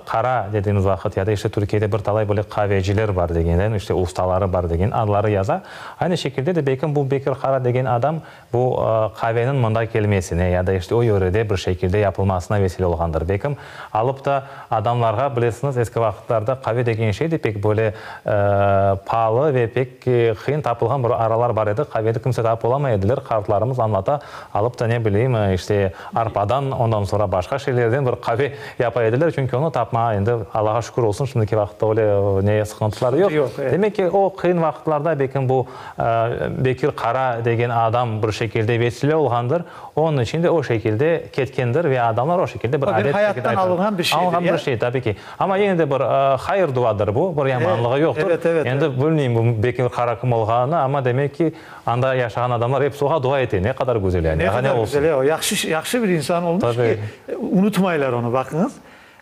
Qara dediğimiz vaqıt ya da, işte, Türkiyede bir talay böyle qaveciler bar degenden, işte, ustaları bar degen adları yaza. Aynı şekilde de belkim bu Bekir Qara degen adam bu qaveniñ mında kelmesine ya da, işte, o yörede bir şekilde yapılmasına vesile olğandır. Belkim alıp da adamlarğa, bilesiñiz, eski vaqıtlarda qave degen şey de pek böyle paalı ve pek qıyın tapılğan bir aralar bar edi. Qaveni kimse tapıp olamay ediler, qartlarımız añlata. Alıp da, ne bileyim, işte, arpadan, ondan soñra başqa şeylerden bir qave yapa ediler, çünki onı tapmağa endi, Allağa şükür olsun, şimdiki vaqıtta öyle ne sıqıntılar yoq. Demek ki, o qıyın vaqıtlarda belkim bu Bekir Qara degen adam bir şekilde vesile olğandır, onıñ içün de o şekilde ketkendir ve adamlar o şekilde bir adet şekilde alınğan bir şeydir, alınğan bir şey, tabii ki. Amma yine de bir hayır duadır bu, bir yamanlığı yoqtır. Endi bilmeyim bu Bekir Qara kim olğanını, amma demek ki, Anda yaşağan adamlar episi oğa dua ete, ne qadar güzel yani, Ne daha ne qadar olsun. güzel, o yahşı, yahşı bir insan olmuş ki, Tabii. unutmaylar onı, baqıñız.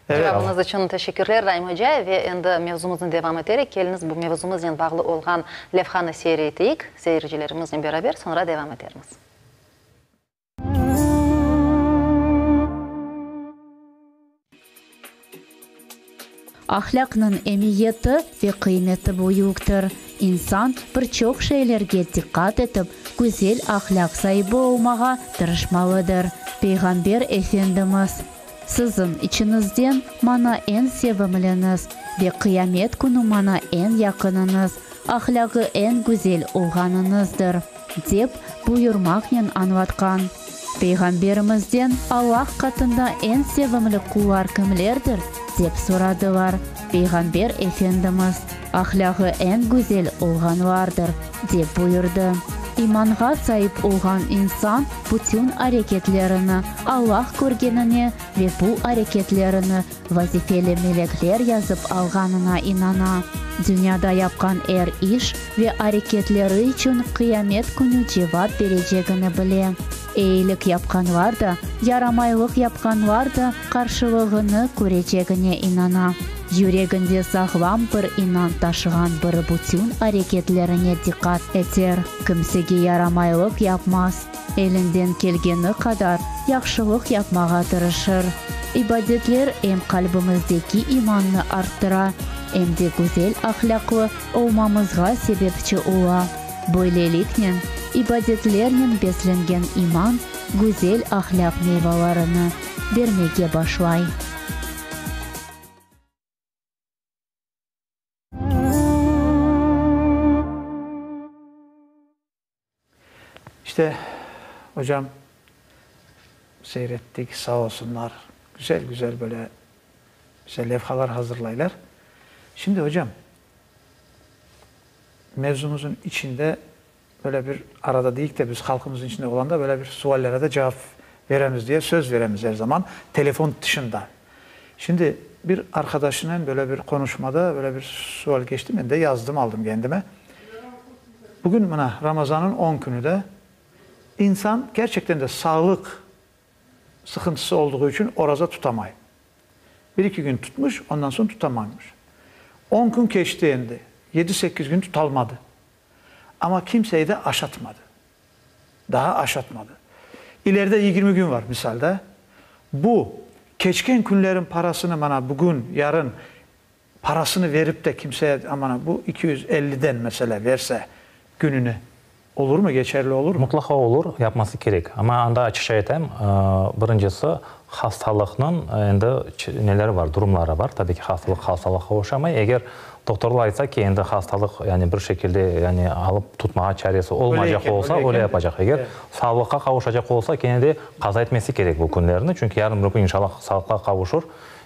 Evet. Cevabıñız içün teşekkürler, Raim oca. Ve endi mevzumıznı devam eterek, keliñiz bu mevzumıznen bağlı olğan levhanı seyir eteyik, seyircilerimiznen beraber, soñra devam etermiz. Ahlâqnıñ emiyeti ve qıymeti büyüktir. İnsan bir çoq şeylerge diqqat etip, güzel ahlâq saibi olmağa tırışmalıdır. Peyğamber Efendimiz, Siziñ içiñizden maña eñ sevimliñiz ve qıyamet künü maña eñ yaqınıñız, ahlâğı eñ güzel olğanıñızdır, dep buyurmaqnen añlatqan. Peyğamberimizden Allah qatında eñ sevimli qullar kimlerdir? dep soradılar. Peyğamber Efendimiz, Ahlâğı eñ güzel olğanlardır, dep buyurdı. İmanğa saip olğan insan bütün areketlerini Allah körgenine ve bu areketlerini vazifeli melekler yazıp alğanına inana. Dünyada yapqan er iş ve areketleri içün qıyamet künü cevap berecegini bile. Eyilik yapqanlar da, yaramaylıq yapqanlar da qarşılığını körecegine inana. Yüreginde sağlam bir inan taşığan biri bütün areketlerine diqqat eter, kimsege yaramaylıq yapmaz, elinden kelgeni qadar yahşılıq yapmağa tırışır. İbadetler em qalbimizdeki imannı arttıra, em de güzel ahlâqlı olmamızğa sebepçi ola. Böyleliknen, ibadetlernen beslengen iman güzel ahlâq meyvalarını bermege başlay. İşte, ocam, seyrettik, sağ olsunlar, güzel güzel böyle bize levhalar hazırlaylar. Şimdi ocam, mevzumuzun içinde böyle bir arada deyik de biz halqımızın içinde olanda böyle bir suallere de cevap veremiz diye söz veremiz er zaman telefon tışında. Şimdi bir arqadaşınen böyle bir qonuşmada böyle bir sual keçti, men de yazdım aldım kendime. Bugün mına Ramazanıñ on künü de insan kerçekten de sağlıq sıqıntısı olduğı içün oraza tutamay. Bir-iki gün tutmış, ondan soñ tutamamış. On kün keçti endi, yedi-sekiz gün tutalmadı. Amma kimseyi de aşatmadı. Daa aşatmadı. İleride 20 gün var, misal da. Bu, keçken künlerin parasını mana bugün, yarın parasını verip de kimseye, mana bu 250-den, meselâ, verse gününe, olur mı, geçerli olur mı? Mutlaqa olur, yapması kerek. Amma anda açıqça aytayım, birincisi, hastalıqnıñ endi neleri bar, durumları bar. Tabii ki, hastalıq hastalıqqa oşamay. Eger Doktorlar aytsa ki, endi hastalıq, yani bir şekilde, yani alıp tutmağa çaresi olmaycaq olsa, öyle yapacaq. Eger sağlıqqa qavuşacaq olsa, kene de qaza etmesi kerek bu künlerni, çünki yarın bir kün inşallah sağlıqqa qavuşır,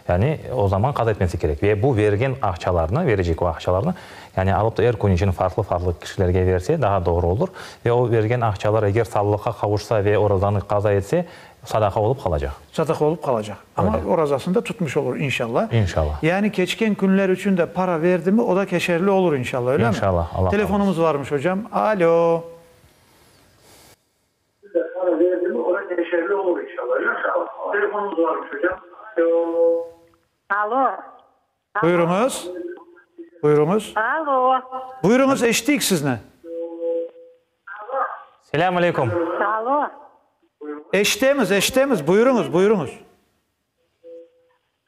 yani o zaman qaza etmesi kerek. Ve bu vergen aqçalarnı, verecek o aqçalarnı, yani alıp da er kün içün farqlı-farqlı kişilerge verse, daha doğru olur. Ve o vergen aqçalar eger sağlıqqa qavuşsa ve orazanı qaza etse, Sadaqa olıp qalacaq. Sadaqa olıp qalacaq. Amma orazasını da tutmuş olur inşallah. İnşallah. Yani keçken künler içün de para verdimi, o da keçerli olur inşallah, öyle mi? İnşallah, Allah Telefonumız varmış hocam. Alo. Para verdimi, o da keçerli olur inşallah, öyle mi? Telefonumız varmış hocam. Alo. Alo. Buyurıñız. Buyurıñız. Alo. Buyurıñız, eşiteyik sizni. Selâm aleyküm. Alo. Eşitemiz, eşitemiz, buyurıñız, buyurıñız.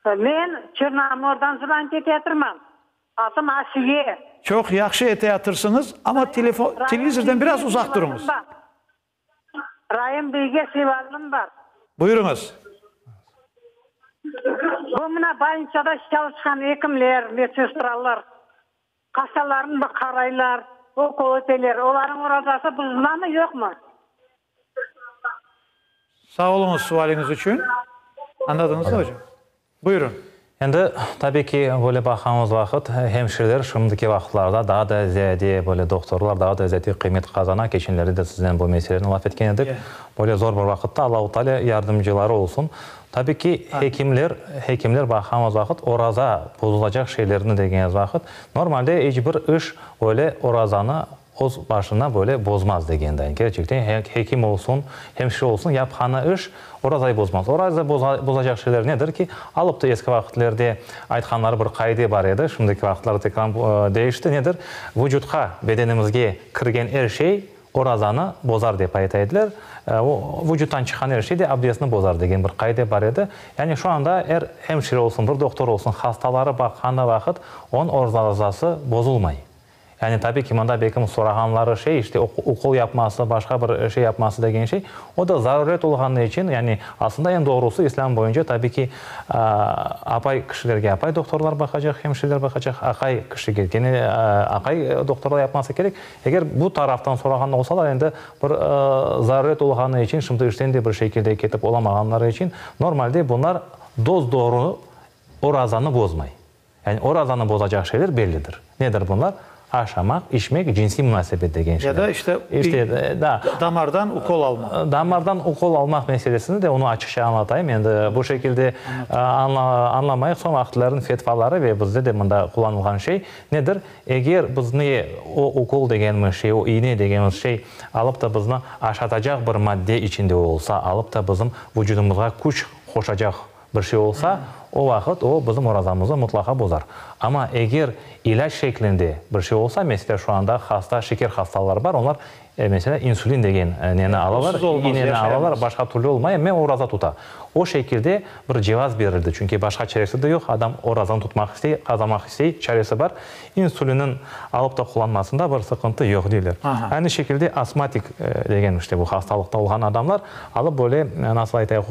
Men Çernomordan zıvant eteyatırman. Adım Asiye. Çoq yahşı eteyatırsıñız, amma telefon, televizordan biraz uzaq turuñız. Raim beyge sevalım bar. Buyurıñız. Bu mına bolnitsada çalışqan ekimler, medsestralar. Hastalarnı bir qaraylar, ukol eteler. Olarnıñ orazası buzulamı, yoqmı? Sağ oluñız sualiñiz içün. Añladıñızmı, ocam? Buyurın. Endi, tabiy ki, böyle baqamız vaqıt, hemşireler şimdiki vaqıtlarda daa da ziyade, böyle doktorlar daa da ziyade qıymet qazana. Keçenlerde de siznen bu meseleni laf etken edik. Böyle zor bir vaqıtta Allahu Teala yardımcıları olsun. Tabii ki, hekimler, hekimler baqamız vaqıt, oraza bozulacaq şeylerni degenez vaqıt, normalde iç bir iş öyle orazanı öz başına böyle bozmaz degendayin. Kerçekten, hekim olsun, hemşire olsun, yapqanı iş orazayı bozmaz. Oraza bozacaq şeyler nedir ki, alıp da eski vaqıtlerde aytqanları bir qaide bar edi, şimdiki vaqıtlarda tekrar deñişti, nedir, vucutqa, bedenimizge kirgen er şey, Orazanı bozar dep ayta ediler. O, vucuttan çıqqan er şey de abdestni bozar degen bir qaide bar edi. Yani şu anda er hemşire olsun, bir doktor olsun, hastaları baqqanı vaqıt onıñ orazası bozulmay. Yani, tabiy ki, mında belkim sorağanları şey, işte, ukol yapması, başqa bir şey yapması degen şey, o da zaruret olğanı içün, yani, aslında eñ doğrusı İslâm boyunca, tabiy ki, apay kişilerge apay doktorlar baqacaq, hemşireler baqacaq, aqay kişige kene aqay doktorlar yapması kerek. Eger bu taraftan sorağan olsalar, endi bir zaruret olğanı içün, şimdi işten de bir şekilde ketip olamağanları içün, normalde bunlar dos-doğru orazanı bozmay. Yani orazanı bozacaq şeyler bellidir. Nedir bunlar? Aşamaq, içmek, cinsiy munasebet degen şeyler. Ya da işte, işte da, damardan ukol almaq. Damardan ukol almaq meselesini de onı açıqça añlatayım. Endi bu şekilde añlamayıq. Soñ vaqıtlarnıñ fetvaları ve bizde de mında qullanılğan şey nedir? Eger bizni o ukol degenimiz şey, o iğne degenimiz şey alıp da bizni aşatacaq bir madde içinde olsa, alıp da bizim vucudımızğa küç qoşacaq Bir şey olsa, o vaqıt o bizim orazamıznı mutlaqa bozar. Amma eger ilâc şeklinde bir şey olsa, meselâ, şu anda hasta, şeker hastaları bar, onlar, meselâ, insulin degen neni alalar, iyneni alalar, başqa türlü olmay, men oraza tuta. O şekilde bir cevaz berildi, çünki başqa çaresi de yoq, adam orazanı tutmaq istey, qazanmaq istey, çaresi bar. İnsulinin alıp da qullanmasında bir sıqıntı yoq, deyler. Aynı şekilde astmatik degen işte bu hastalıqta olğan adamlar alıp böyle, nasıl aytayıq,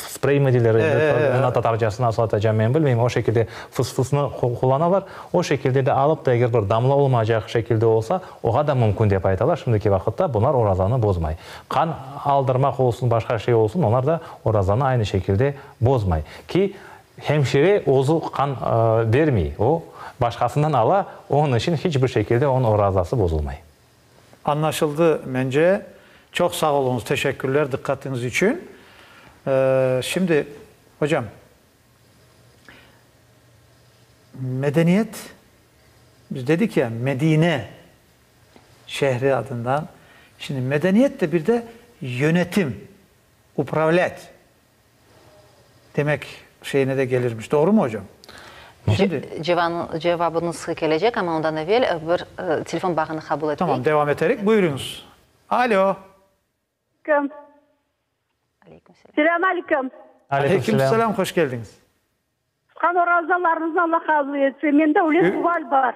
sprey mi deyler, endi tatarcası nasıl aytacağım men bilmeyim, o şekilde fıs-fısnı qullanalar. O şekilde de alıp da eger bir damla olmaycaq şekilde olsa, oğa da mümkün dep aytalar. Şimdiki vaqıtta bunlar orazanı bozmay. Qan aldırmaq olsun, başqa şey olsun, olar da orazanı aynı şekilde bozmay. Ki, Hemşire özü qan bermey, o, başqasından ala, onıñ içün hiç bir şekilde onıñ orazası bozulmay. Añlaşıldı, mence. Çoq sağ oluñız, teşekkürler diqqatıñız içün. Şimdi, ocam, medeniyet, biz dedik ya, Medine şehri adından, şimdi medeniyet de bir de yönetim, upravlât. Demek, şeyine de kelirmiş. Doğrumı, ocam? Şimdi. Cevabıñız kelecek, amma ondan evel bir telefon bağını qabul eteyik. Tamam, devam eterik. Buyurıñız. Alo. Aleyküm. Selâm aleyküm. Aleyküm selâm, hoş keldiñiz. Tutqan orazalarıñıznı Alla qabul etsin. Mende öyle sual bar.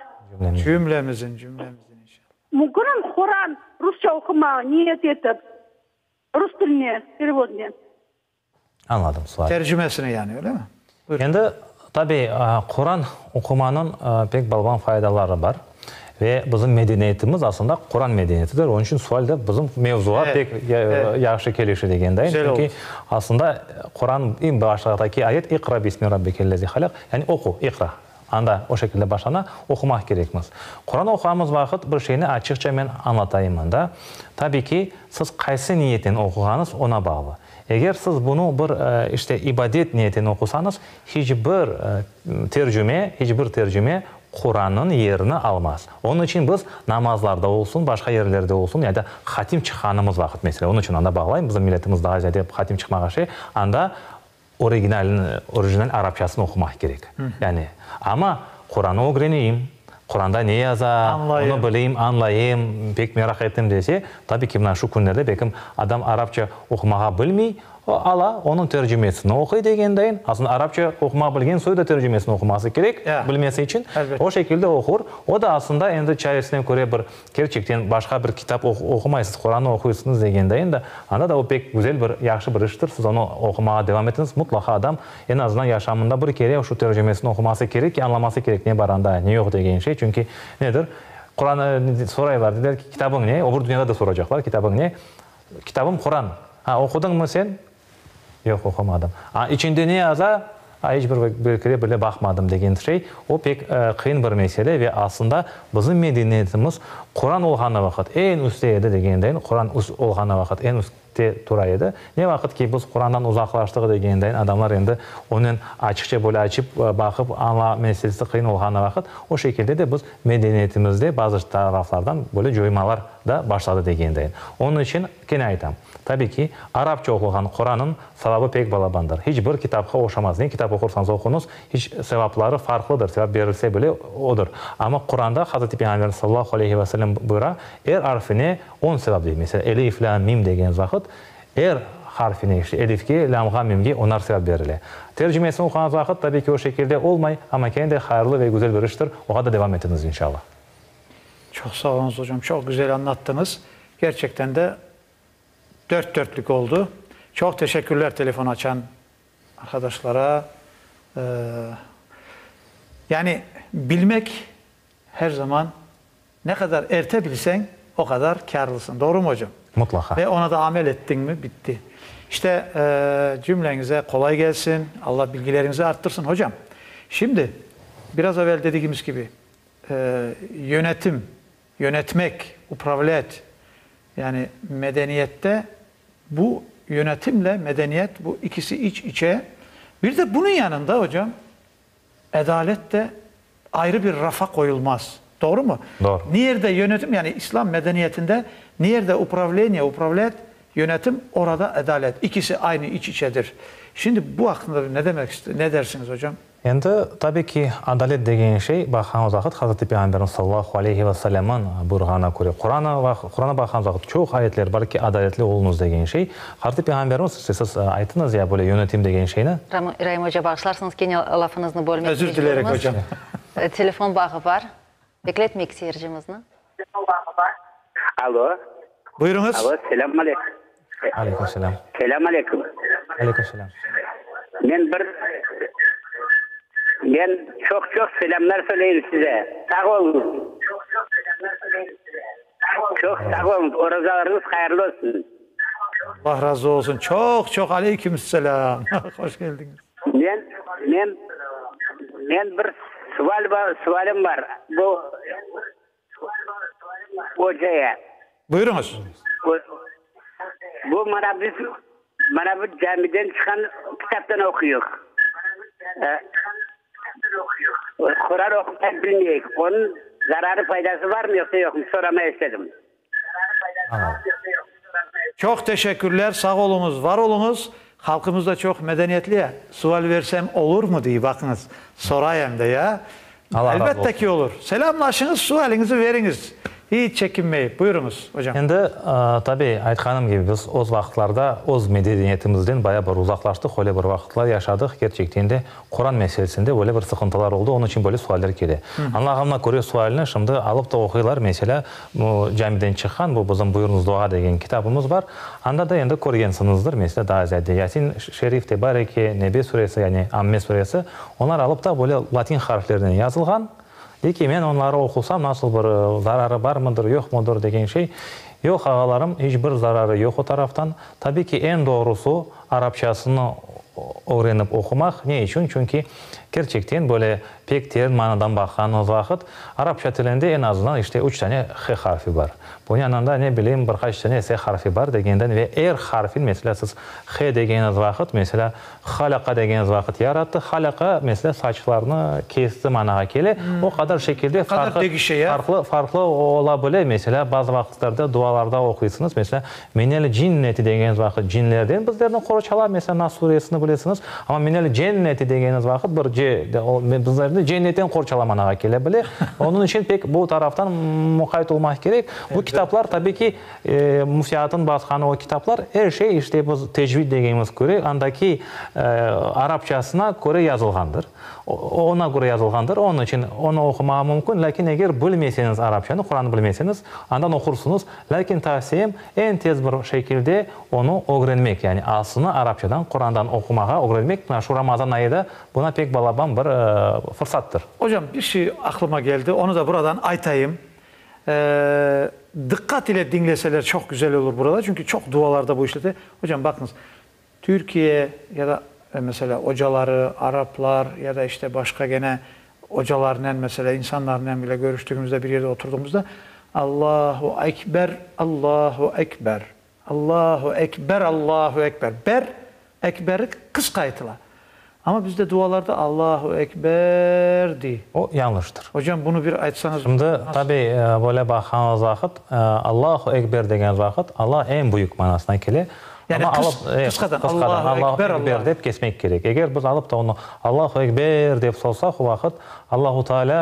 Cümlemizin, cümlemizin inşallah. Mümkünmi Quran rusça oqumağa niyet etip, rus tiline perevodnen? Añladım sual. Tercümesini yani, öyle mi? Buyurın. Endi, tabiy, Quran oqumanıñ pek balaban faydaları bar. Ve bizim medeniyetimiz aslında Quran medeniyetidir. Onıñ içün sual da bizim mevzuğa pek yahşı kelişe degenday. Çünki aslında Quran eñ baştaki ayet İqra bismi rabbikellezi halaq, yani oqu, iqra. Anda o şekilde başlana, oqumaq kerekmiz. Quran oquğanımız vaqıt bir şeyni açıqça men añlatayım mında. Tabiy ki, siz qaysı niyetnen oquğanıñız oña bağlı. Eger siz bunı bir, işte, ibadet niyetinen oqusañız, hiç bir tercüme, hiç bir tercüme Qurannıñ yerini almaz. Onıñ içün biz namazlarda olsun, başqa yerlerde olsun, ya da hatim çıqqanımız vaqıt, meselâ, onıñ içün anda bağlayım, bizim milletimiz daa ziyade hatim çıqmağa şey, anda originalini, orijinal arapçasını oqumaq kerek. Yani, amma Qurannı ögreneyim, Quranda ne yaza, onı bileyim, añlayım, pek meraq ettim dese, tabiy ki, mına şu künlerde belkim adam arapça oqumağa bilmey, o, ala, onıñ tercümesini oquy degendayin, aslında arapça oqumağa bilgen soyu da tercümesini oquması kerek, bilmesi içün, o şekilde oqur. O da aslında endi çaresine köre bir Kerçekten, başqa bir kitap oqumaysız, Qurannı oquysıñız degendayin da, anda da o pek güzel bir, yahşı bir iştir, siz onı oqumağa devam etiñiz, mutlaqa adam eñ azından yaşamında bir kere şu tercümesini oquması kerek ki, añlaması kerek ne bar anda, ne yoq degen şey, çünki nedir, Quran, soraylar, deyler ki, kitabıñ ne, o bir dünyada da soracaqlar, kitabıñ ne, kitabım Quran, ha, oqudıñmı sen? Yoq, oqumadım. A, içinde ne yaza? A, iç bir bir kere bile baqmadım degen şey. O pek qıyın bir mesele ve aslında bizim medeniyetimiz Quran olğanı vaqıt eñ üstte edi degendeyin, Quran üst olğanı vaqıt eñ üstte tura edi. Ne vaqıt ki biz Qurandan uzaqlaştıq degendeyin, adamlar endi onen açıqça böyle açıp baqıp añla meselesi qıyın olğanı vaqıt, o şekilde de biz medeniyetimizde bazı taraflardan böyle coymalar da başladı degendeyin. Onıñ içün kene aytam. Tabiy ki, arapça oqulğan Quranıñ savabı pek balabandır. Hiç bir kitapqa oşamaz. Ne kitap oqursañız oquñız, hiç sevapları farqlıdır, sevap berilse bile odır. Amma Quranda Hazreti Peyğamberimiz sallallahu aleyhi ve sellem buyura, er arfine on sevap dey. Meselâ, elif, lâm, mim degen vaqıt, er harfine, işte elifke, lâmğa, mimge onar sevap berile. Tercimesini oquğanıñız vaqıt, tabiy ki, o şekilde olmay, amma kene de hayırlı ve güzel bir iştir, oğa da devam etiñiz, inşallah. Çoq sağ oluñız, ocam, çoq güzel añlattıñız. Kerçekten de dört dörtlük oldu. Çoq teşekkürler telefon açan arqadaşlara. Yani bilmek her zaman ne qadar erte bilseñ, o qadar kârlısıñ. Doğrumı, ocam? Mutlaqa. Ve ona da amel ettiñmi, bitti. İşte, cümleñize qolay kelsin, Alla bilgileriñizi arttırsın. Hocam, şimdi, biraz evel dedigimiz kibi, yönetim, yönetmek, upravlât, yani medeniyette bu yönetimle medeniyet, bu ikisi iç içe. Bir de bunıñ yanında, hocam, Adalet de ayrı bir rafa qoyulmaz. Doğru mu? Doğru. Ne yerde yönetim, yani İslam medeniyetinde ne yerde upravleniye, upravlât, yönetim, orada adalet. İkisi aynı iç içedir. Şimdi bu aqqında ne demek, ne dersiñiz, ocam? Endi, tabi ki, adalet degen şey, baqğanımız vaqıt, Hazreti Peyğamberimiz sallallahu aleyhi ve sellemniñ buyurğanına köre, Quran, Qurana baqğanımız vaqıt, çoq ayetler bar ki, adaletli oluñız degen şey. Hazreti Peyğamberimiz, işte siz ayttıñız ya, böyle yönetim degen şeyni. Raim oca, bağışlarsıñız, kene lafıñıznı bölmek Özür dilerim, mecburmız. ocam. Telefon bağı bar. Bekletmeyik seyircimizni. Telefon bağı bar. Alo. Buyurıñız. Alo, selâm aleyküm. Aleyküm selâm. Selâm aleyküm. Aleyküm selâm. Men bir, men çoq-çoq selâmlar söyleyim size. Sağ oluñız. Çoq-çoq selâmlar söyleyim size. Çoq sağ oluñız. Orazalarıñız hayırlı olsun. Allah razı olsun. Çoq çoq aleyküm selâm. Hoş keldiñiz. Men, men, men bir sual bar, sualim bar. Bu ocaya. Buyurıñız. Bu mana biz, mana bu camiden çıqqan kitaptan oquyıq. Quran oqumaq bilmeyik. Onıñ zararı, faydası barmı yoqsa yoqmı soramaya istedim. Çoq teşekkürler, sağ oluñız, var oluñız. Halqımız da çoq medeniyetli ya. Sual versem olurmı dey, baqıñız, soray em de ya. Elbette ki olur. Selâmlaşıñız, sualiñizi veriñiz. Hiç çekinmeyip. Buyurıñız, ocam. Endi, tabiy, aytqanım kibi, biz öz vaqıtlarda öz medeniyetimizden baya bir uzaqlaştıq, öyle bir vaqıtlar yaşadıq, kerçekten de Quran meselesinde böyle bir sıqıntılar oldı, onıñ içün böyle sualler kele. Añlağanıma köre, sualni şimdi alıp da oquylar, meselâ, bu camiden çıqqan, bu bizim Buyurıñız dua degen kitabımız bar, anda da endi körgensiñizdir, meselâ, daa ziyade Yasin şerif, Tebareke, Nebe suresi, yani Amme suresi, onlar alıp da böyle latin harflerinen yazılğan, dey ki, men onları oqusam, nasıl bir zararı barmıdır, yoqmudır degen şey. Yoq, ağalarım, iç bir zararı yoq o taraftan. Tabiy ki, eñ doğrusu, Arapçasını ögrenip oqumaq. Ne içün? Çünki kerçekten böyle pek terin manadan baqqanıñız vaqıt, arapça tilinde eñ azından işte üç tane h harfi bar. Bunıñ yanında, ne bileyim, bir qaç tane s harfi bar degenden ve er harfin, meselâ, siz h degeniñiz vaqıt, meselâ, halaqa degeniñiz vaqıt yarattı, halaqa, meselâ, saçlarnı kesti manağa kele. O qadar şekilde farqı, farqlı, farqlı ola bile. Meselâ, bazı vaqıtlarda dualarda oquysıñız, meselâ, Minel cinneti degeniñiz vaqıt cinlerden bizlerni qorçala, meselâ, Nas suresini bilesiñiz. Amma minel cenneti degeniñiz vaqıt bir ce, bizlerni cennetten qorçala manağa kele bile. Onıñ içün pek bu taraftan muqayt olmaq kerek. Bu kitaplar, tabiy ki, müftiyatın basqanı o kitaplar, er şey işte biz tecvid degenimiz köre, andaki arapçasına köre yazılğandır. Ona köre yazılğandır, onıñ içün onı oqumağa mümkün, lâkin eger bilmeseñiz arapçanı, Qurannı bilmeseñiz, andan oqursıñız. Lâkin tavsiyem, eñ tez bir şekilde onı ögrenmek, yani aslını arapçadan, Qurandan oqumağa ögrenmek, mına şu Ramazan ayı da buna pek balaban bir fırsattır. Ocam, bir şey aqlıma keldi, onı da buradan aytayım. Diqqat ile diñleseler çoq güzel olur burada, çünki çoq dualarda bu işlete. Ocam, baqıñız, Türkiye ya da, meselâ, ocaları, araplar ya da işte başqa gene ocalarnen, meselâ, insanlarnen bile körüştügimizde, bir yerde oturduğımızda, Allahu Ekber, Allahu Ekber, Allahu Ekber, Allahu Ekber, ber, Ekberi qısqa aytıla. Amma bizde dualarda Allahu Ekber dey. O, yañlıştır. Ocam, bunı bir aytsañız. Şimdi, tabiy, böyle baqğanımız vaqıt, Allahu Ekber degen vaqıt, Alla eñ büyük manasına kele. Yani Amma qıs, alıp, e, qısqadan, qısqadan, Allahu Allahu Ekber, Ekber Allah. dep kesmek kerek. Eger biz alıp da onı Allahu Ekber dep sozsaq, o vaqıt Allahu Teala,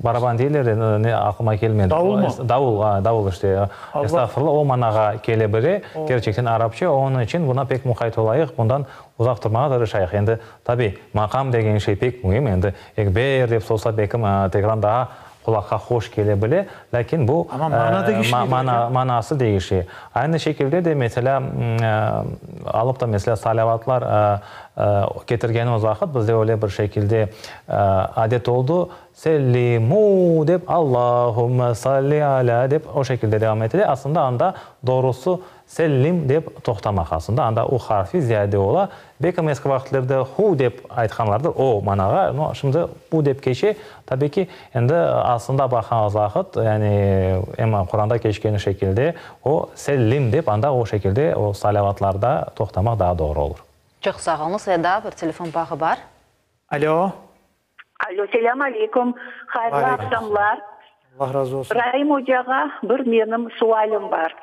baraban deyler de, ne, aqlıma kelmedi. Davul mı? Davul, a, davul işte. Allah. Estağfurullah, o manağa kele bile, kerçekten arapça, onıñ içün buna pek muqayt olayıq, bundan uzaq turmağa tırışayıq. Endi, tabiy, maqam degen şey pek müim, endi Ekber dep sozsa, belkim, tekrar daa. qulaqqa hoş kele bile, lâkin bu Amma mana deñişmeydir, hocam. manası deñişe. Aynı şekilde de, meselâ, alıp da, meselâ, salâvatlar ketirgenimiz vaqıt bizde öyle bir şekilde adet oldı, Sellimu dep, Allahümme salli alâ dep o şekilde devam etile. Aslında anda doğrusı Sellim dep toqtamaq. Aslında anda u harfi ziyade ola. Belkim eski vaqıtlarda hu dep aytqanlardır, o manağa, no, şimdi u dep keçe. Tabiy ki, endi aslında baqğanımız vaqıt, yani em Quranda keçkeni şekilde o Sellim dep anda o şekilde o salâvatlarda toqtamaq daa doğru olur. Çoq sağ oluñız. Ve daa bir telefon bağı bar. Alo. Alo, selâm aleyküm, hayırlı aqşamlar. Allah razı olsun. Raim ocağa bir menim sualim bar.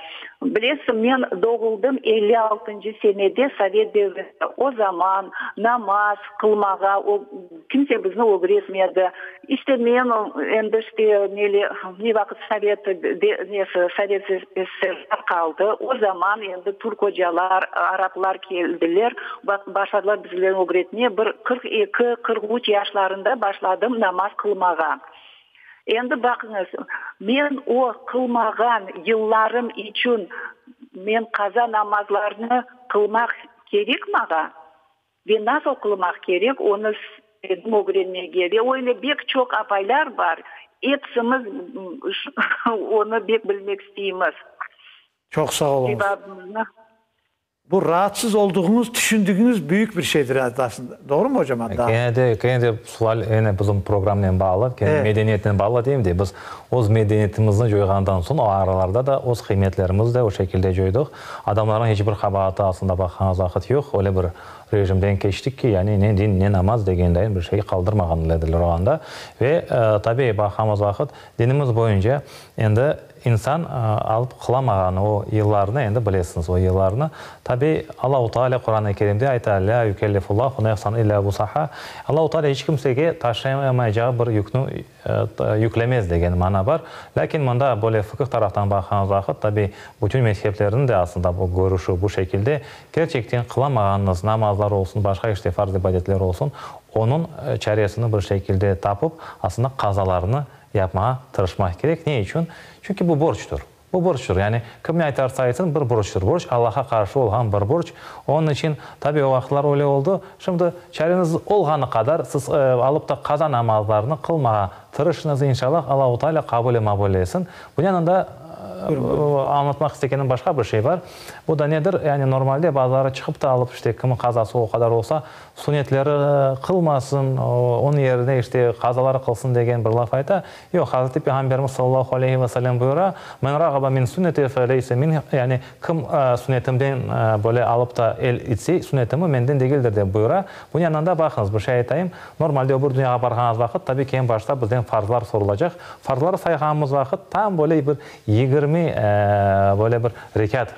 Bilesiñ, men doğuldım 56-ncı senede, sovet devrinde. O zaman namaz qılmağa o kimse bizni ögretmedi. İşte men endi işte nele ne vaqıt sovet nesi sovet SSR qaldı, o zaman endi türk ocalar, araplar keldiler. Başladılar bizlerni ögretmeye, bir 42, 43 yaşlarında başladım namaz qılmağa. Endi baqıñız, men o qılmağan yıllarım içün men qaza namazlarnı qılmaq kerek mağa? Ve nasıl qılmaq kerek, onı istedim ögrenmege. Ve öyle bek çoq apaylar bar, epsimiz onı bek bilmek isteymiz. Çoq sağ oluñız. Cevabıñıznı. Bu raatsız olduğuñız, tüşündigiñiz büyük bir şeydir aslında. Doğrumı, hocam? Hatta. Kene de, kene de sual ene bizim programnen bağlı, kene medeniyetnen bağlı deyim de, biz öz medeniyetimizni coyğandan soñ, o aralarda da öz qıymetlerimizni de o şekilde coydıq. Adamlarnıñ hiç bir qabaatı aslında baqañız vaqıt yoq, öyle bir rejimden keçtik ki, yani ne din, ne namaz degendayin bir şey qaldırmağan ediler o anda. Ve tabiy baqamız vaqıt, dinimiz boyunca endi İnsan alıp qılamağan o yıllarnı endi bilesiñiz, o yıllarnı. Tabiy, Allahu Teala Quran-ı Kerimde ayta, Lâ yükellifullahu nefsan illâ vusaha, Allahu Teala hiç kimsege taşıyamayacağı bir yükni yüklemez degen mana bar. Lâkin mında böyle fıkıh taraftan baqğanımız vaqıt, tabiy, bütün mezheplerniñ de aslında bu körüşü bu şekilde, kerçekten qılamağanıñız namazlar olsun, başqa işte farz ibadetler olsun, onıñ çaresini bir şekilde tapıp, aslında qazalarını Yapmağa tırışmaq kerek. Ne içün? Çünki bu borctur. Bu borctur. Yani, kim ne aytarsa aytsın, bir borctur. Borc, Allaha qarşı olğan bir borc. Onıñ içün, tabiy, o vaqıtlar öyle oldı. Şimdi, çareñiz olğanı qadar, siz alıp da qaza namazlarını qılmağa tırışıñız, inşallah, Allahu Teala qabul-i mabul etsin. Bunıñ yanında, añlatmaq istegenim başqa bir şey bar. Bu da nedir? Yani, normalde bazıları çıqıp da alıp, işte, kimin qazası o qadar olsa, Sunnetleri qılmasın, onıñ yerine işte qazaları qılsın degen bir laf ayta. Yoq, Hazreti Peyğamberimiz sallallahu aleyhi ve sellem buyura, Men rağaba min sünneti fe leyse minni, yani kim sünnetimden böyle alıp da el itse, sünnetimi menden degildir dep buyura. Bunıñ yanında baqıñız, bir şey aytayım, normalde öbür dünyağa barğanımız vaqıt, tabiy ki, eñ başta bizden farzlar sorulacaq. Farzları sayğanımız vaqıt tam böyle bir 20 böyle bir rekât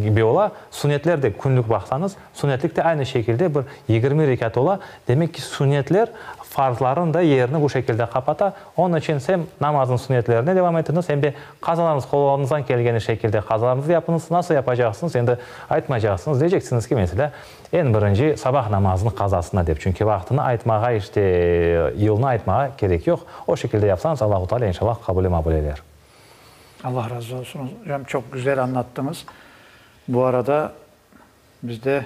kibi ola. Sünnetler de künlük baqsañız, Sünnetlik de aynı şekilde bir 20 rekât ola. Demek ki, sünnetler farzların da yerini bu şekilde qapata. Onıñ içün sem namazın sünnetlerine devam etiñiz, em de qazalarıñız qoluñızdan kelgeni şekilde qazalarıñızı yapıñız. Nasıl yapacaqsıñız, endi aytmaycaqsıñız. Deyceksiñiz ki, meselâ, eñ birinci sabah namazınıñ qazasına dep. Çünki vaqtını aytmağa, işte, yılnı aytmağa kerek yoq. O şekilde yapsañız, Allahu Teala inşallah qabul-i mabul eyler. Allah razı olsun, hocam, çoq güzel añlattıñız. Bu arada Biz de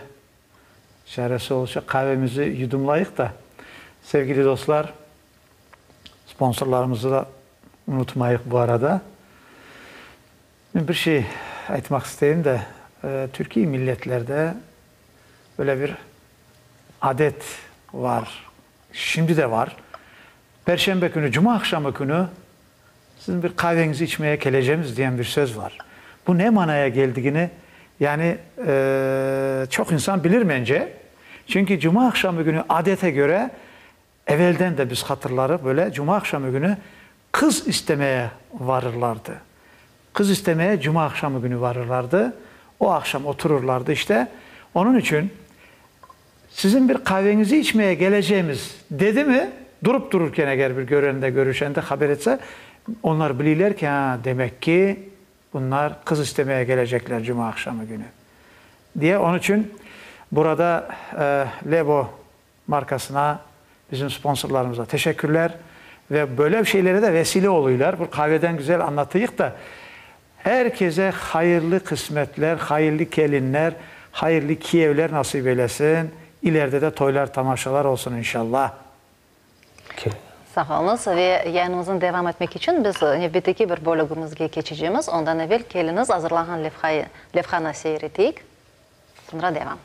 çaresi olsa qavemizi yudumlayıq da, sevgili dostlar, sponsorlarımızı da unutmayıq bu arada. Men bir şey aytmaq isteyim de, türkiy milletlerde böyle bir adet var, şimdi de var. Perşembe künü, cuma aqşamı künü Siziñ bir qaveñizi içmeye kelecemiz diyen bir söz var. Bu ne manaya geldigini, yani, çoq insan bilir mence. Çünki cuma aqşamı günü adete göre, evelden de biz hatırlarıq böyle, cuma aqşamı günü qız istemeye varırlardı. Qız istemeye cuma aqşamı günü varırlardı. O aqşam oturırlardı işte. Onıñ içün Siziñ bir qaveñizi içmeye kelecemiz, dedimi, durıp dururken eger bir görende, körüşende haber etse, onlar biliyler ki, ha, demek ki, bunlar qız istemeye kelecekler cuma aqşamı günü, diye. Onıñ içün burada Lebo markasına, bizim sponsorlarımıza teşekkürler. Ve böyle şeylere de vesile oluylar. Bir qaveden güzel anlatıyıq da, herkese hayırlı qısmetler, hayırlı kelinler, hayırlı kiyevler nasip eylesin. İleride de toylar, tamaşalar olsun inşallah. Sağ oluñız. Ve yayınımıznı devam etmek içün biz nevbetteki bir bölügimizge keçecemiz. Ondan evel keliñiz azırlanğan levhayı, levhanı seyir eteyik. Soñra devam.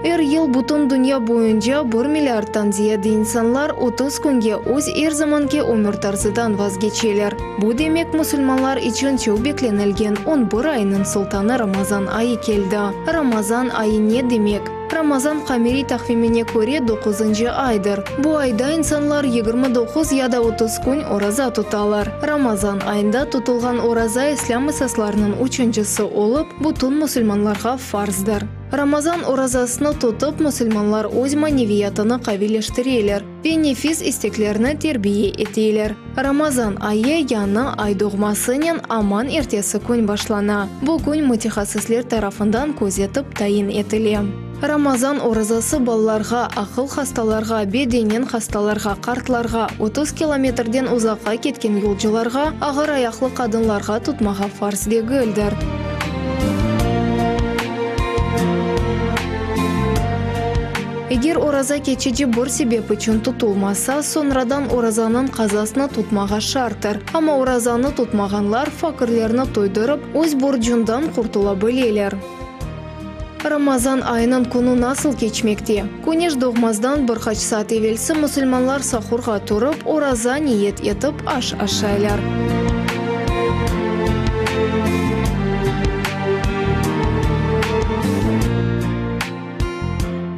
Er yıl bütün dünya boyunca bir milliardtan ziyade insanlar 30 künge öz er zamanki ömür tarzıdan vazgeçeler. Bu demek, musulmanlar içün çoq beklenilgen on bir aynıñ sultanı Ramazan ayı keldi. Ramazan ayı ne demek? Ramazan qameriy taqvimine köre doquzıncı aydır. Bu ayda insanlar 29 ya da 30 kün oraza tutalar. Ramazan ayında tutulğan oraza İslâm esaslarınıñ üçüncisi olıp, bütün musulmanlarğa farzdır. Ramazan orazasını tutıp, musulmanlar öz maneviyatını qaviyleştireler ve nefis isteklerini terbiye eteler. Ramazan ayı yañı ay doğmasınen aman ertesi kün başlana. Bu kün mütehassısler tarafından közetip tayin etile. Ramazan orazası balalarğa, aqıl hastalarğa, bedenen hastalarğa, qartlarğa, 30 kilometrden uzaqqa ketken yolcularğa, ağır ayaqlı qadınlarğa tutmağa farz degildir. Eger oraza keçici bir sebep içün tutulmasa, soñradan orazanıñ qazasını tutmağa şarttır. Amma orazanı tutmağanlar fakirlerni toydurıp, öz borcundan qurtula bileler. Ramazan ayınıñ künü nasıl keçmekte? Küneş doğmazdan bir qaç saat evelsi musulmanlar sahurğa turıp, oraza niyet etip, aş aşaylar.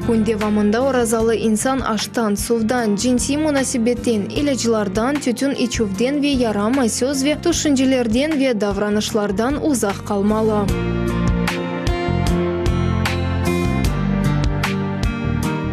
Kün devamında orazalı insan aştan, suvdan, cınsiy munasebetten, ilâclardan, tütün içüvden ve yaramay söz ve tüşüncelerden ve davranışlardan uzaq qalmalı.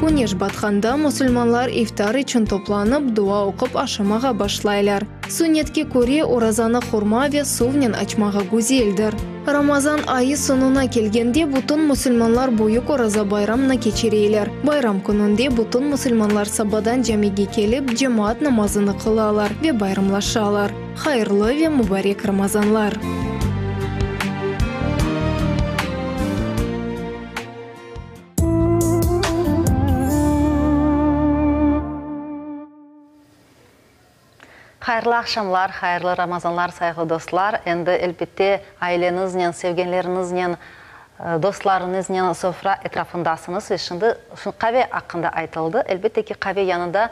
Küneş batqanda musulmanlar iftar içün toplanıp, dua oqup aşamağa başlaylar. Sünnetke köre, orazanı hurma ve suvnen açmağa güzeldir. Ramazan ayı soñuna kelgende bütün musulmanlar büyük Oraza bayramnı keçireyler. Bayram kününde bütün musulmanlar sabadan camige kelip, cemaat namazını qılalar ve bayramlaşalar. Hayırlı ve mubarek Ramazanlar! Hayırlı aqşamlar, hayırlı Ramazanlar, sayğılı dostlar! Endi, elbette, aileñiznen, sevgenleriñiznen, dostlarıñıznen sofra etrafındasıñız ve şimdi qave aqqında aytıldı. Elbette ki, qave yanında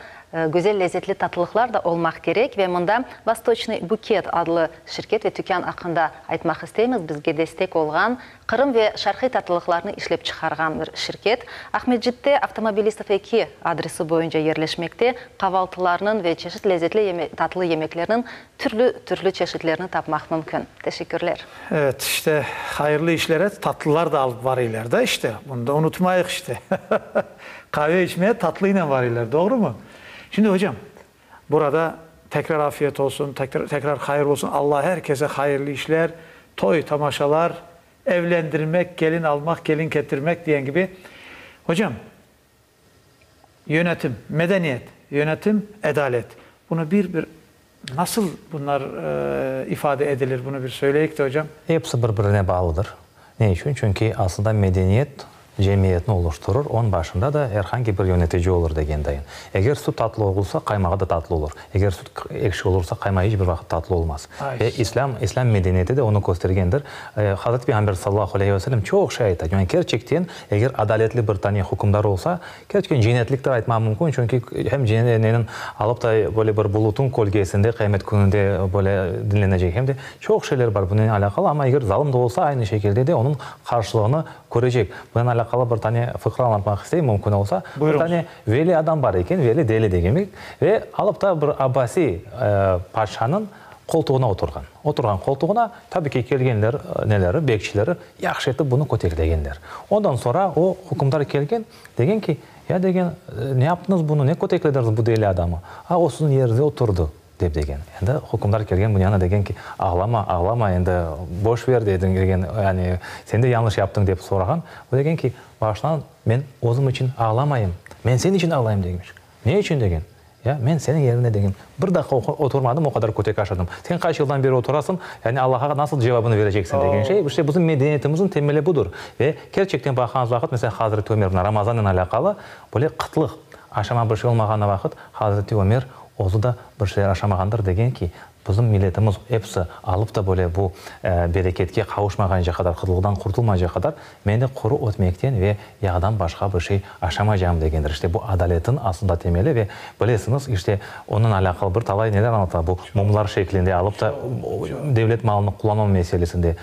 güzel, lezetli tatlılıqlar da olmaq kerek ve mında Vostoçnıy buket adlı şirket ve tükân aqqında aytmaq isteymiz. Bizge destek olğan Qırım ve şarqiy tatlılıqlarnı işlep çıqarğan bir şirket, Aqmescitte Avtomobilistov 2 adresi boyunca yerleşmekte, qavaltılarnıñ ve çeşit lezetli tatlı yemeklerniñ türlü-türlü çeşitlerini tapmaq mümkün. Teşekkürler. Evet, işte, hayırlı işlere tatlılar da alıp varıylar da, işte, bunı da unutmayıq, işte. Qave içmeye tatlıynen varıylar, doğrumı? Şimdi, ocam, burada tekrar afiyet olsun, tekrar hayır olsun, Alla her kese hayırlı işler, toy, tamaşalar, evlendirmek, kelin almaq, kelin ketirmek diyen kibi. Hocam, yönetim, medeniyet, yönetim, edalet. Bunı bir bir nasıl bunlar ifade edilir, bunı bir söyleyik de hocam. Episi bir-birine bağlıdır. Ne içün? Çünki aslında medeniyet cemiyetni oluşturır, onıñ başında da er hangi bir yönetici olur degen dayın. Eger süt tatlı olsa, qaymağı da tatlı olur. Eger süt ekşi olursa, qaymağı iç bir vaqıt tatlı olmaz. Ve İslâm, İslâm medeniyeti de onı köstergendir. Hazreti Peyğamber sallallahu aleyhi ve sellem çoq şey ayta. Yani kerçekten, eger adaletli bir tane hükümdar olsa, kerçekten cennetliktir aytmaq mümkün, çünki hem neniñ alıp da böyle bir bulutnıñ kölgesinde qıyamet kününde böyle diñlenecek, hem de çoq şeyler bar bunen alâqalı, amma eger zalım da olsa, aynı şekilde de onıñ qarşılığını körecek. Bunen alâqalı bir tane fıqra añlatmaq isteyim, mümkün olsa. Bir tane veli adam bar eken, veli deli degenmek, ve alıp da bir abbasiy padşanıñ qoltuğına oturğan. Oturğan qoltuğına, tabi ki, kelgenler, neleri, bekçileri yahşı etip bunı köteklegenler. Ondan soñra o hükümdar kelgen, degen ki, ya degen, ne yaptıñız bunı, ne köteklediñiz bu deli adamı? A, o siziñ yeriñizde oturdı. Dep degen. Endi hükümdar kelgen bunıñ yanına degen ki, Ağlama, ağlama, endi boş ver, degen, yani sen de yañlış yaptıñ, dep sorağan. O degen ki, Bağışlañ, men özüm içün ağlamayım, men sen içün ağlayım, demiş. Ne içün, degen. Ya, men seniñ yerinde, degen, bir daqqa oturmadım, o qadar kötek aşadım. Sen qaç yıldan beri oturasıñ, yani Allaha nasıl cevabını bereceksiñ, degen şey. İşte bizim medeniyetimizniñ temeli budır. Ve kerçekten baqğanımız vaqıt, mesela, Hazreti Ömer, mına Ramazannen alâqalı, böyle qıtlıq, aşama bir şey olmağanı vaqıt, Hazreti Ömer Özü da bir şeyler aşamağandır, degen ki, bizim milletimiz episi alıp da böyle bu bereketke qavuşmağance qadar, qıtlıqdan qurtulmayınca qadar, men de quru ötmekten ve yağdan başqa bir şey aşamaycağım, degendir. İşte bu adaletin aslında temeli ve bilesiñiz, işte onen alâqalı bir talay neler añlata, bu mumlar şeklinde alıp da devlet malını qullanma meselesinde.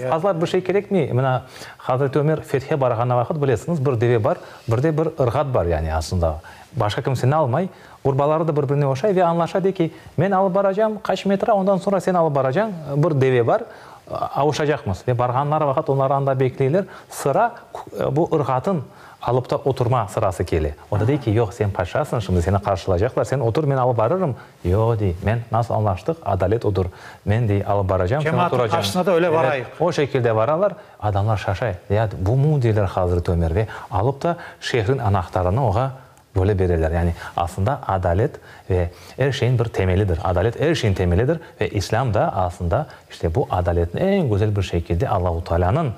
Fazla bir şey kerekmey, mına Hazreti Ömer fethe barğan vaqıt, bilesiñiz, bir deve bar, bir de bir ırğat bar, yani aslında başqa kimseni almay, Urbaları da bir-birine oşay ve añlaşa, dey ki, men alıp baracam qaç metra, ondan soñra sen alıp baracañ, bir deve bar, avuşacaqmız. Ve barğanları vaqıt onlar anda bekleyler, sıra bu ırğatın alıp da oturma sırası kele. O da dey ki, yoq, sen paşasıñ, şimdi seni qarşılaycaqlar, sen otur, men alıp barırım. Yoq, dey, men nasıl añlaştıq, adalet odur, men, dey, alıp baracam, sen Cemaatnıñ oturacañ. qarşısına da öyle varayıq. O şekilde varalar, adamlar şaşay, ya bu mu, deyler Hazreti Ömer, ve alıp da şehrin anahtarını oğa Böyle bereler. Yani, aslında adalet ve er şeyin bir temelidir. Adalet er şeyin temelidir ve İslâm da aslında işte bu adaletni eñ güzel bir şekilde Allahu Taalânıñ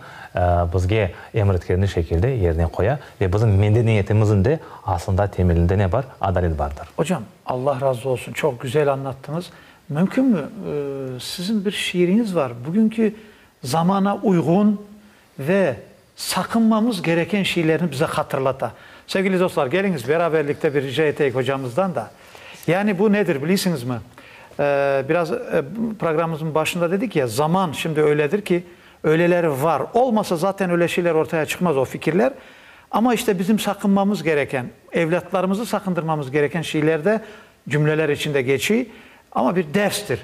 bizge emir etkeni şekilde yerine qoya ve bizim medeniyetimizin de aslında temelinde ne bar? Adalet bardır. Ocam, Allah razı olsun, çoq güzel añlattıñız. Mümkünmi, siziñ bir şiiriñiz var, bugünki zamana uyğun ve Saqınmamız gereken şeylerni bize hatırlata. Sevgili dostlar, keliñiz beraberlikte bir rica eteyik hocamızdan da. Yani bu nedir, bilisiñizmi? Biraz programmamıznıñ başında dedik ya, zaman şimdi öyledir ki, öyleleri var. Olmasa zaten öyle şeyler ortaya çıqmaz, o fikirler. Amma işte bizim saqınmamız gereken, evlâtlarımızı saqındırmamız gereken şeyler de cümleler içinde geçiy. Amma bir derstir.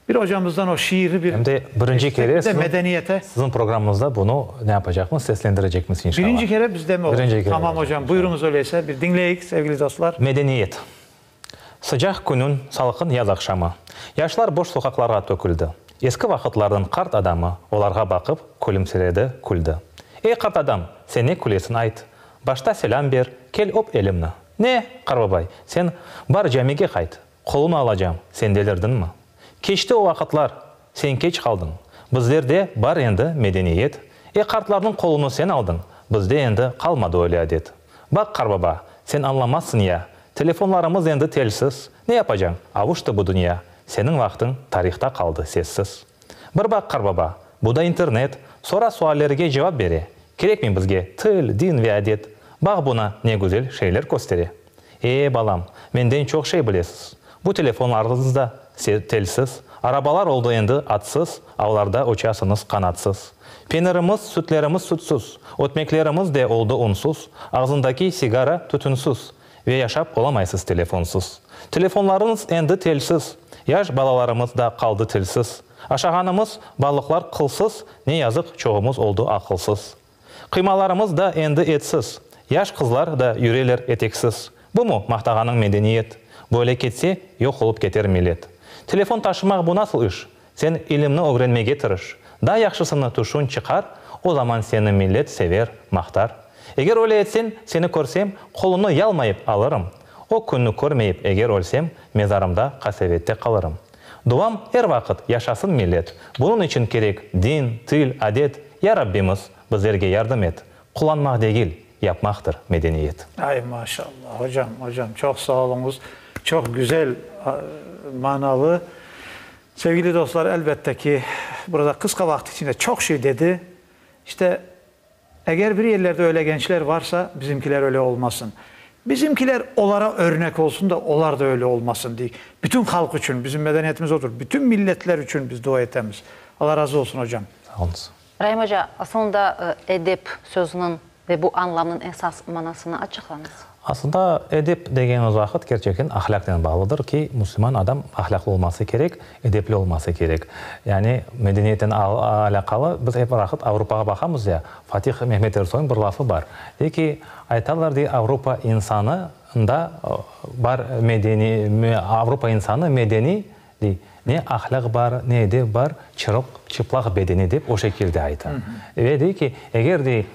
Bir ocamızdan o şiirni bir Em de birinci kere eşitsek, bir de medeniyete. siziñ programıñızda bunı ne yapacaqmız, seslendirecekmiz inşallah. Birinci kere bizde mi olur? Birinci kere Tamam olacaq, ocam, buyurıñız öyleyse, bir diñleyik, sevgili dostlar. Medeniyet. Sıcaq künün salqın yaz aqşamı. Yaşlar boş soqaqlarğa töküldi. Eski vaqıtlarnıñ qart adamı olarğa baqıp, külümsiredi, küldi. Ey, qart adam, sen ne külesiñ, ayt? Başta selâm ber, kel öp elimni. Ne, qarbabay, sen bar camige qayt. Qolunı alacam, sen delirdiñmi? Keçti o vaqıtlar, sen keç qaldıñ. Bizlerde bar endi medeniyet. E, qartlarnıñ qolunı sen aldıñ, bizde endi qalmadı öyle adet. Baq, qarbaba, sen añlamazsıñ ya, telefonlarımız endi telsiz, ne yapacañ, avuştı bu dünya, seniñ vaqtıñ tarihta qaldı sessiz. Bir baq, qarbaba, bu da internet, sora suallerge cevap bere, kerekmi bizge til, din ve adet, baq buna ne güzel şeyler köstere. E, balam, menden çoq şey bilesiz. Bu telefonlarıñız da telsiz, arabalar oldı endi atsız, avlarda uçasıñız qanatsız. Penirimiz, sütlerimiz sütsüz, ötmeklerimiz de oldı unsuz, ağzındaki sigara tütünsüz ve yaşap olamaysız telefonsız. Telefonlarıñız endi telsiz, yaş balalarımız da qaldı tilsiz. Aşağanımız balıqlar qılsız, ne yazıq çoğumız oldı aqılsız. Qıymalarımız da endi etsiz, yaş qızlar da yüreler eteksiz. Bumu maqtağanıñ medeniyet? Böyle ketse, yoq olıp keter millet. Telefon taşımaq bu nasıl iş? Sen ilimni ögrenmege tırış. Daa yahşısını tüşün, çıqar, o zaman seni millet sever, maqtar. Eger öyle etseñ, seni körsem, qolunı yalmayıp alırım. O künni körmeyip eger ölsem, mezarımda qasevette qalırım. Duam er vaqıt, yaşasın millet! Bunıñ içün kerek din, til, adet, Ya Rabbimiz, bizlerge yardım et! Qullanmaq degil, yapmaqtır medeniyet. Ay, maşallah, hocam, hocam, çoq sağ oluñız, çoq güzel, manalı. Sevgili dostlar, elbette ki, burada qısqa vaqıt içinde çoq şey dedi. İşte, Eger bir yerlerde öyle gençler varsa, bizimkiler öyle olmasın. Bizimkiler olara örnek olsun da, olar da öyle olmasın deyik. Bütün halq içün, bizim medeniyetimiz odur, bütün milletler içün biz dua etemiz. Alla razı olsun, ocam. Sağ oluñız. Raim oca, asılında edep sözüniñ. Ve bu añlamnıñ esas manasını açıqlañız. Aslında, edep degenimiz vaqıt kerçekten ahlâqnen bağlıdır ki, musulman adam ahlâqlı olması kerek, edepli olması kerek. Yani medeniyetnen alâqalı biz ep vaqıt Avropağa baqamız ya, Fatih Mehmet Ersoynıñ bir lafı bar, dey ki, aytalar dey Avropa insanı nda bar medeni, Avropa insanı medeniy Dey, ne ahlâq bar, ne edep bar, çırıq, çıplaq bedeni dep o şekilde ayta. Ve dey ki, eger dey,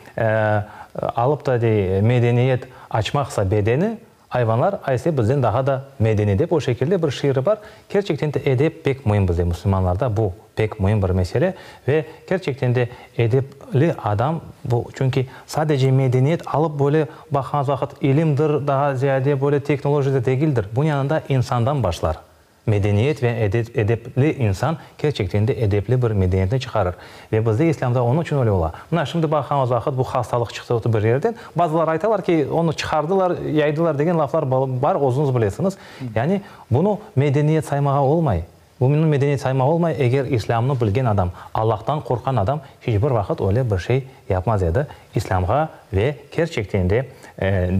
alıp da dey, medeniyet açmaqsa bedeni, ayvanlar ayse bizden daha da medeni dep o şekilde bir şiiri bar. Kerçekten de edep pek müim bizde, musulmanlarda bu pek müim bir mesele ve kerçekten de edepli adam bu, çünki sadece medeniyet alıp böyle baqqanız vaqıt ilimdir, daha ziyade böyle teknolojidir degildir, bunıñ yanında insandan başlar. Medeniyet ve edepli insan kerçekten de edepli bir medeniyetni çıqarır. Ve bizde İslâmda onıñ içün öyle ola. Mına, şimdi baqamız vaqıt, bu hastalıq çıqtı bir yerden. Bazıları aytalar ki, onı çıqardılar, yaydılar degen laflar bar, özüñiz bilesiñiz. Yani, bunı medeniyet saymağa olmay. Bunı medeniyet saymağa olmay, eger İslâmnı bilgen adam, Allahtan qorqqan adam hiç bir vaqıt öyle bir şey yapmaz edi. İslâmğa ve kerçekten de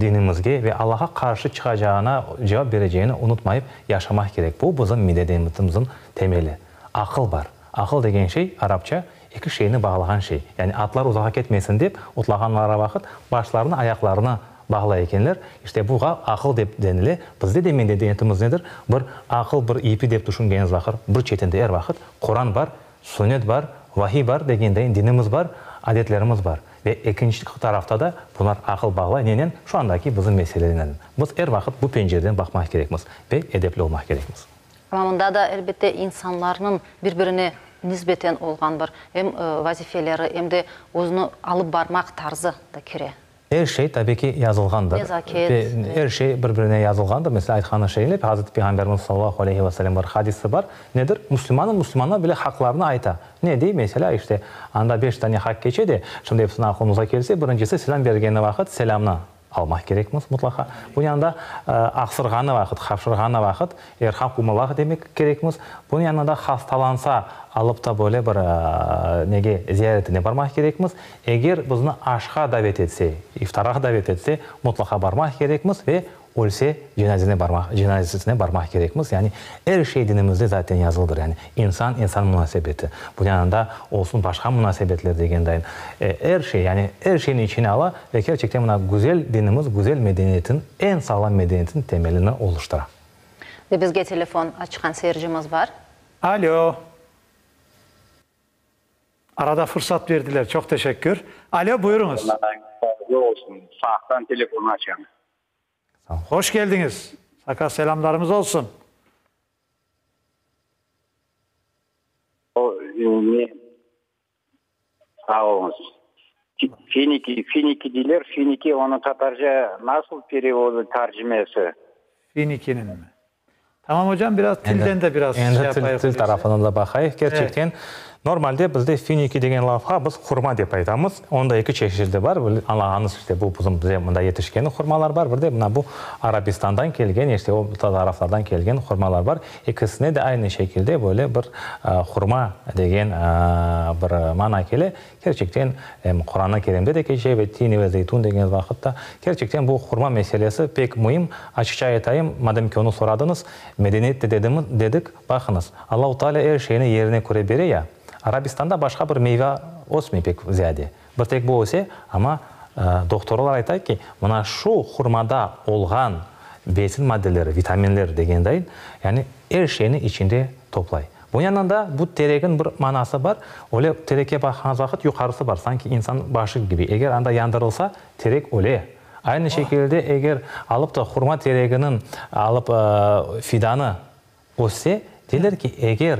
dinimizge ve Allahqa qarşı çıqacağına cevap berecegini unutmayıp yaşamaq kerek. Bu bizim medeniyetimizniñ temeli. Aqıl bar. Aqıl degen şey, arapça, eki şeyni bağlağan şey. Yani atlar uzağa ketmesin dep, otlağanları vaqıt başlarını ayaqlarına bağlay ekenler. İşte buğa aqıl dep denile. Bizde de medeniyetimiz nedir? Bir aqıl, bir ipi dep tüşüngeniz vaqıt, bir çetinde er vaqıt Quran bar, Sünnet bar, vahiy bar degendeyin dinimiz bar, adetlerimiz bar. Ve ekinci tarafta da bular aqıl bağlay nenen? Şu andaki bizim meselelernen. Biz er vaqıt bu pencereden baqmaq kerekmiz ve edepli olmaq kerekmiz. Amma mında da, elbette, insanlarnıñ bir-birine nisbeten olğan bir em vazifeleri, em de özüni alıp barmaq tarzı da kire. Er şey, tabiy ki, yazılğandır. Nezaket. Ve er şey bir-birine yazılğandır. Meselâ, aytqanı şeyle, Hazreti Peyğamberimiz sallallahu aleyhi ve sellem bir hadisi bar. Nedir? Müslümannıñ müslümanğa bile haqlarını ayta. Ne dey? Meselâ, işte, anda beş tane haq keçe de, şimdi episini aqlımızğa kelse, birincisi, selâm bergeni vaqıt selâmnı almaq kerekmiz mutlaqa. Bunıñ yanında aqsırğanı vaqıt, hapşırğanı vaqıt, Erhamkumullah demek kerekmiz. Bunıñ yanında hastalansa, alıp da böyle bir nege, ziyaretine barmaq kerekmiz. Eger bizni aşqa davet etse, iftarağa davet etse, mutlaqa barmaq kerekmiz ve ölse cenazene barmaq, cenazesine barmaq kerekmiz. Yani er şey dinimizde zaten yazılıdır. Yani insan, insan munasebeti. Bunıñ yanında olsun başqa munasebetler degendayın. Er şey, yani er şeyni içine ala ve kerçekten mına güzel dinimiz, güzel medeniyetin, eñ sağlam medeniyetin temelini oluştıra. Ve bizge telefon açqan seyircimiz bar. Alo. Arada fırsat berdiler, çoq teşekkür. Alo, buyurıñız. Hayırlı olsun, Saqtan telefon açam. Hoş keldiñiz, Saka selâmlarımız olsun. Sağ oluñız. Finiki, finiki deyler, finiki onıñ tatarca nasıl perevodı, tercimesi? Finikiniñ mi? Tamam ocam, biraz tilden de biraz şey Endi yapayıq. til tarafını da baqayıq. Kerçekten, normalde bizde finiki degen lafqa biz hurma dep aytamız. Onda eki çeşiti bar. Añlağanıñız işte bu bizim bize mında yetişken hurmalar bar. Bir de mına bu Arabistandan kelgen, işte o taraflardan kelgen hurmalar bar. Ekisine de aynı şekilde böyle bir hurma degen bir mana kele. Kerçekten, em Quran-ı Kerimde de keçe ve tini ve zeytun degen vaqıt da. Kerçekten bu hurma meselesi pek müim. Açıqça aytayım, madem ki onı soradıñız, medeniyet de dedimiz, dedik, baqıñız, Allahu Teala er şeyni yerine köre bere ya, Arabistanda başqa bir meyva ösmey pek ziyade. Bir tek bu öse, amma dohtorlar ayta ki, mına şu hurmada olğan besin maddeleri, vitaminler degendayin, yani er şeyni içinde toplay. Bunıñ yanında bu teregin bir manası bar, öyle terekke baqqanıñız vaqıt yuqarısı bar, sanki insan başı kibi. Eger anda yandırılsa, terek öle. Aynı şekilde eger alıp da hurma tereginiñ alıp fidanı össe, deyler ki, eger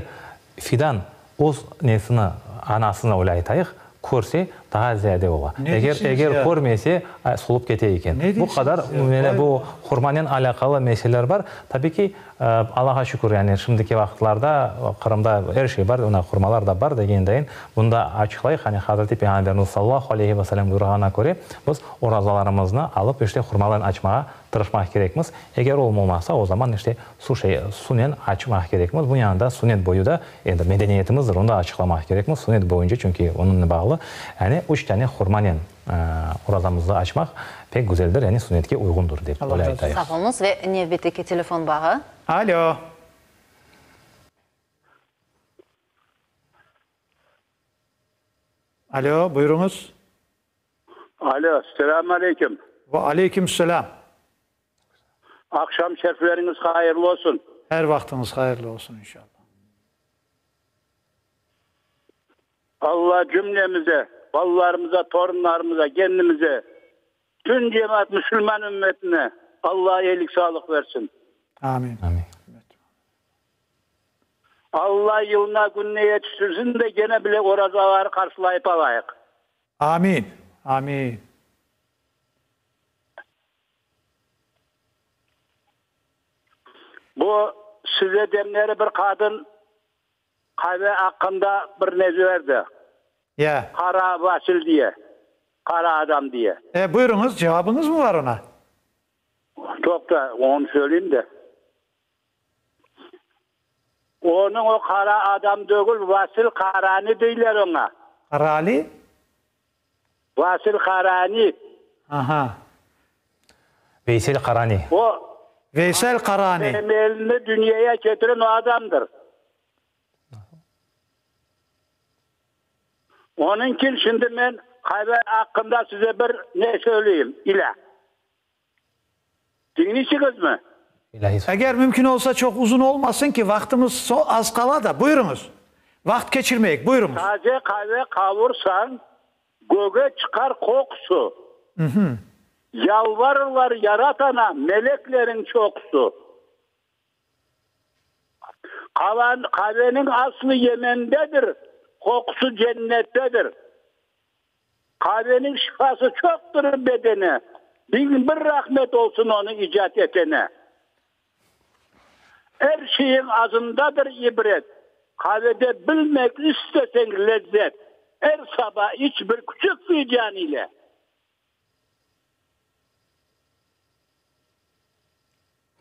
fidan öz nesini, anasını öyle aytayıq, körse, daa ziyade ola. Eger, eger körmese, solup kete eken. Bu qadar, mene bu hurmanen alâqalı meseleler bar. Tabiy ki, Allağa şükür, yani şimdiki vaqıtlarda Qırımda er şey bar, mına hurmalar da bar degendayin, bunı da açıqlayıq, hani Hazreti Peyğamberimiz sallallahu aleyhi ve sellem buyurğanına köre, biz orazalarımıznı alıp işte hurmalarnen açmağa tırışmaq kerekmiz. Eger olmamasa, o zaman işte su şey, sunen açmaq kerekmiz. Bunıñ yanında sünnet boyu da, endi medeniyetimizdir, onı da açıqlamaq kerekmiz, sünnet boyunca, çünki onıñnen bağlı, yani üç tane hurmanen. Orazamıznı açmaq pek güzeldir, yani sünnetke uyğundır, dep Allah öyle razı olsun. aytayıq. Sağ oluñız. Ve nevbetteki telefon bağı. Alo. Alo, buyurıñız. Alo, selâm aleyküm. Ve aleyküm selâm. Aqşam şerifleriñiz hayırlı olsun. Er vaqtıñız hayırlı olsun, inşallah. Alla cümlemize, balalarımıza, torunlarımıza, kendimize, tüm cemaat müsülman ümmetine Alla eyilik-sağlıq versin. Amin. Amin. Alla yılına kününe yetiştirsin de gene bile orazaları qarşılayıp alayıq. Amin. Amin. Bu size demleri bir qadın Qave aqqında bir ne berdi. Ya. Qara Vasil diye, qara adam diye. E, buyurıñız, cevabıñız mı var oña? Toqta, onı söyleyim de. Onıñ o qara adam degil, Vasil Qarani deyler oña. Qarali? Vasil Qarani. Aha. Veysel Qarani. O, Veysel Qarani. Temelini dünyaya ketiren o adamdır. Onıñçün şimdi men qave aqqında size bir ne söyleyim, ilâ. Diñleysiñizmi? Eger mümkün olsa, çoq uzun olmasın ki, vaqtımız az qala da. Buyurıñız. Vaqıt keçirmeyik. Buyurıñız. Taze qave qavursañ, göge çıqar qoqusı. Yalvarırlar Yaratana melekleriñ çoqusı. Qavan, qaveniñ aslı Yemendedir, qoqusı cennettedir. Qaveniñ şifası çoqtır bedene, 1001 rahmet olsun onı icat etene. Er şeyiñ azındadır ibret, qavede bilmek isteseñ lezzet, er saba iç bir küçük fican ile.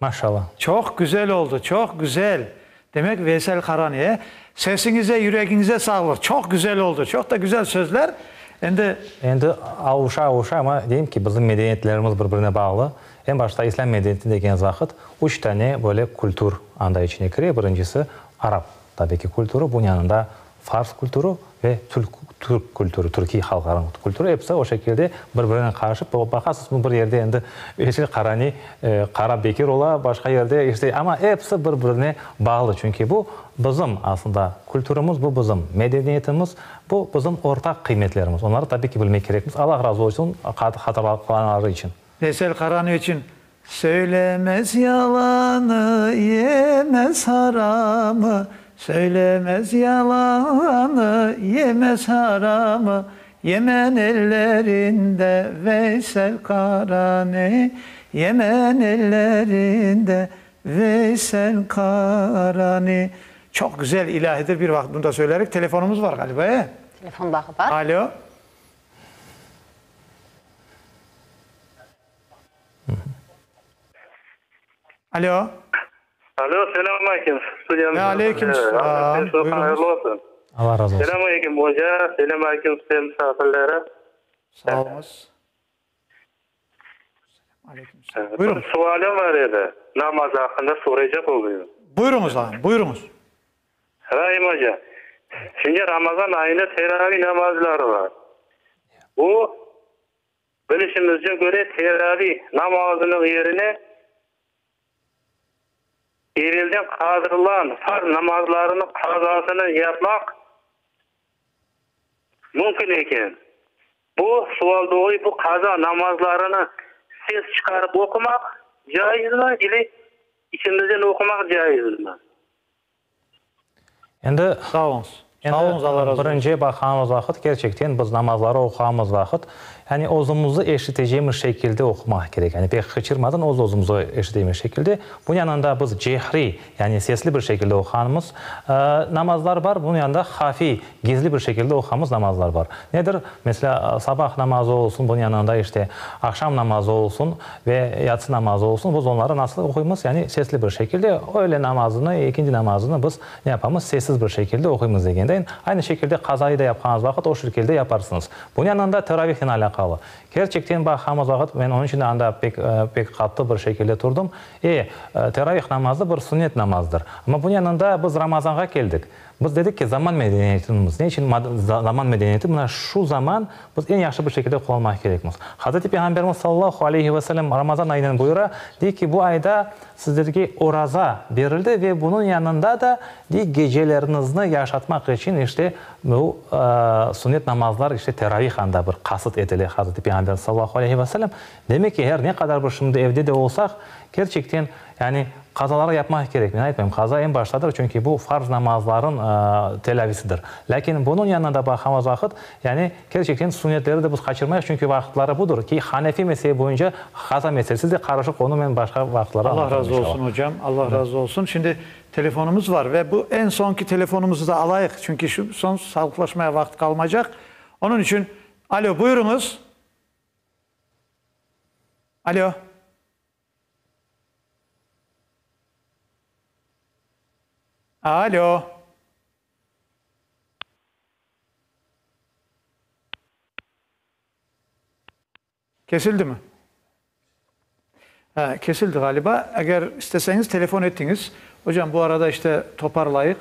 Maşallah. Çoq güzel oldı, çoq güzel. Demek, Veysel Qarani, e? Sesiñize, yüregiñize sağlıq. Çoq güzel oldı, çoq da güzel sözler. Endi. Endi avuşa, avuşa, amma deyim ki, bizim medeniyetlerimiz bir-birine bağlı. Eñ başta İslâm medeniyeti degeniz vaqıt, üç tane böyle kültür anda içine kire. Birincisi, arap, tabii ki, kültürü, bunıñ yanında Fars kültürü ve türk kültürü, türkiy halqlarınıñ kültürü episi o şekilde bir-birinen qarışıp, baqasız, bu bir yerde endi Veysel Qarani, Qara Bekir ola, başqa yerde işte, amma episi bir-birine bağlı, çünki bu bizim aslında kültürimiz, bu bizim medeniyetimiz, bu bizim ortaq qıymetlerimiz, onları tabiy ki bilmek kerekmiz. Allah razı olsun hatırlatqanları içün. Veysel Qarani içün Söylemez yalanı, yemez haramı, Söylemez yalanı, yemez haramı, Yemen ellerinde Veysel Qarani, Yemen ellerinde Veysel Qarani. Çoq güzel ilâhidir, bir vaqıt bunu da söylerik. Telefonımız var ğaliba, e? Telefon bağı bar. Alo. Alo. Alo, selâm aleyküm. Ve aleyküm selâm. Buyurıñız. Hayırlı olsun. Allah razı olsun. Selâm aleyküm, oca. Selâm aleyküm size misafirlere. Sağ oluñız. Aleyküm selâm. Buyurıñız. Bir sualim bar edi. Namaz aqqında soraycaq oluyım. Buyurıñız, ağam, buyurıñız. Rahim oca, şimdi Ramazan ayında teravih namazları bar. Bu Bilişimizce köre, teravih namazınıñ yerine evelden qaldırılğan farz namazlarınıñ qazasını yapmaq mümkün eken. Bu sual doğuy, bu qaza namazlarını ses çıqarıp oqumaq caizmi ili içimizden oqumaq caizmi? Endi, Sağ oluñız. Sağ oluñız, Alla razı olsun. Birinci baqağımız vaqıt, kerçekten biz namazları oquğamız vaqıt, yani özümizi eşitecemiz şekilde oqumaq kerek. Yani pek qıçırmadan öz özümizi eşitemiz şekilde. Bunıñ yanında biz cehriy, yani sesli bir şekilde oquğanımız namazlar bar, bunıñ yanında hafiy, gizli bir şekilde oquğamız namazlar bar. Nedir? Meselâ, sabah namazı olsun, bunıñ yanında işte aqşam namazı olsun ve yatsı namazı olsun, biz onları nasıl oquymız? Yani sesli bir şekilde. Öğle namazını, ekindi namazını biz ne yapamız? Sessiz bir şekilde oquymız degende. degendayın, aynı şekilde qazayı da yapqanıñız vaqıt o şekilde yaparsıñız. Bunıñ yanında teravihnen alâqalı. Kerçekten baqamız vaqıt, men onıñ içün de anda pek, pek qattı bir şekilde turdım. E, teravih namazı bir sünnet namazdır. Amma bunıñ yanında biz Ramazanğa keldik. Biz dedik ki, zaman medeniyetimiz. Ne içün zaman medeniyeti? Mına şu zaman biz eñ yahşı bir şekilde qullanmaq kerekmiz. Hazreti Peyğamberimiz sallallahu aleyhi ve sellem Ramazan ayınen buyura, dey ki, bu ayda sizlerge oraza berildi ve bunıñ yanında da, dey, geceleriñizni yaşatmaq içün işte bu sünnet namazlar, işte teravih anda bir qasıt etile Hazreti Peyğamberimiz sallallahu aleyhi ve sellem. Demek ki, her ne qadar bir şimdi evde de olsaq, kerçekten, yani, qazaları yapmaq kerek. Men aytmayım, qaza eñ baştadır, çünki bu farz namazların telâvisidir. Lâkin bunıñ yanına da baqamız vaqıt, yani, kerçekten sünnetleri de biz qaçırmayıq, çünki vaqıtları budır ki, hanefi mezhebi boyunca qaza meselesi de qarışıq, onı men başqa vaqıtlarda Allah añlatırım, razı inşallah. olsun, ocam, Allah razı olsun. Şimdi telefonımız var ve bu eñ soñki telefonımızı da alayıq, çünki şu soñ sağlıqlaşmaya vaqıt qalmaycaq. Onıñ içün, alo, buyurıñız. Alo. Alo. Kesildi mi? Ha, kesildi ğaliba. Eger isteseñiz telefon etiñiz. Hocam, bu arada işte toparlayıq.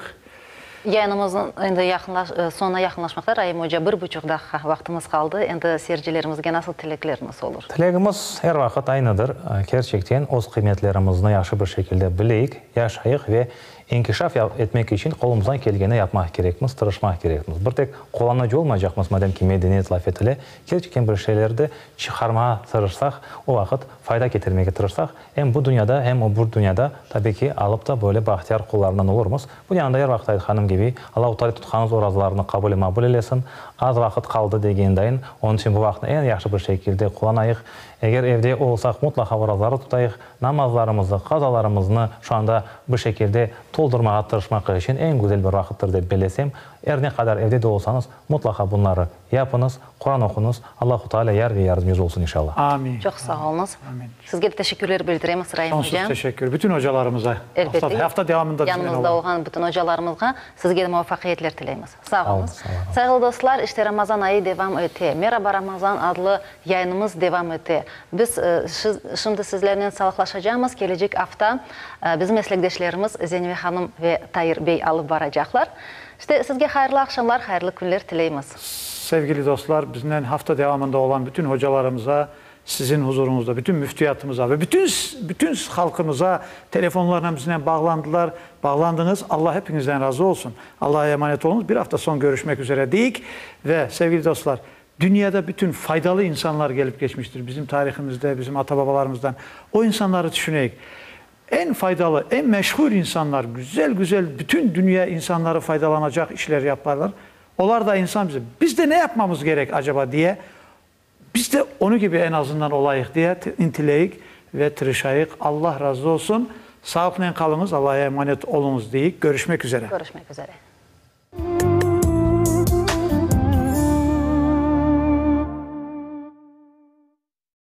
Yayınımıznıñ endi yaqınlaş, soñuna yaqınlaşmaqta, Raim oca, bir buçuq daqqa vaqtımız qaldı. Endi seyircilerimizge nasıl tilekleriñiz olur? Tilegimiz er vaqıt aynıdır, kerçekten öz qıymetlerimizni yahşı bir şekilde bileyik, yaşayıq ve İnkişaf etmek içün qolumızdan kelgeni yapmaq kerekmiz, tırışmaq kerekmiz. Bir tek qullanıcı olmaycaqmız, madem ki medeniyet laf etile, kerçekten bir şeyler de çıqarmağa tırışsaq, o vaqıt fayda ketirmege tırışsaq, em bu dünyada, em öbür dünyada, tabiy ki, alıp da böyle bahtiyar qullarından olurmız. Bu yanında er vaqıt aytqanım kibi, Allahu Teala tutqanımız orazalarnı qabul ve maqbul eylesin. Az vaqıt qaldı degендayın, onıñ içün bu vaqıtnı eñ yahşı bir şekilde qullanayıq. Eger evde olsaq, mutlaqa orazaları tutayıq. Namazlarımıznı, qazalarımıznı şu anda bir şekilde toldurmağa tırışmaq içün eñ güzel bir vaqıttır dep bellesem. Er ne qadar evde de olsañız, mutlaqa bunları yapıñız, Quran oquñız, Allahu Teala yar ve yardımcımız olsun inşallah. Amin. Çoq sağ oluñız. Sizge de teşekkürler bildiremiz, Raim Sonsuz oca. teşekkür. Bütün ocalarımıza. Elbette. Hafta devamında biznen Yanımızda olan. olğan bütün ocalarımızğa sizge de muvafaqiyetler tileymiz. Sağ oluñız. Sayğılı dostlar, işte Ramazan ayı devam ete. Meraba Ramazan adlı Yayınımız devam ete. Biz şimdi sizlernen sağlıqlaşacamız. Kelecek afta bizim meslekdeşlerimiz Zenive hanım ve Tair bey alıp baracaqlar. İşte, sizge hayırlı aqşamlar, hayırlı künler tileymiz. Sevgili dostlar, biznen hafta devamında olan bütün hocalarımıza, sizin huzuruñızda bütün müftiyatımıza ve bütün bütün halqımıza telefonlarnen biznen bağlandılar, bağlandıñız. Allah hepiñizden razı olsun. Allaha emanet oluñız. Bir afta soñ körüşmek üzere deyik. Ve, sevgili dostlar, Dünyada bütün faydalı insanlar kelip keçmiştir, bizim tarihimizde, bizim ata-babalarımızdan. O insanları tüşüneyik. Eñ faydalı, eñ meşhur insanlar, güzel-güzel bütün dünya insanları faydalanacaq işler yaparlar. Olar da insan bize, biz de ne yapmamız kerek acaba diye, biz de onı kibi eñ azından olayıq diye intileyik ve tırışayıq. Allah razı olsun. Sağlıqnen qalıñız, Allaha emanet oluñız deyik. Körüşmek üzere. Körüşmek üzere.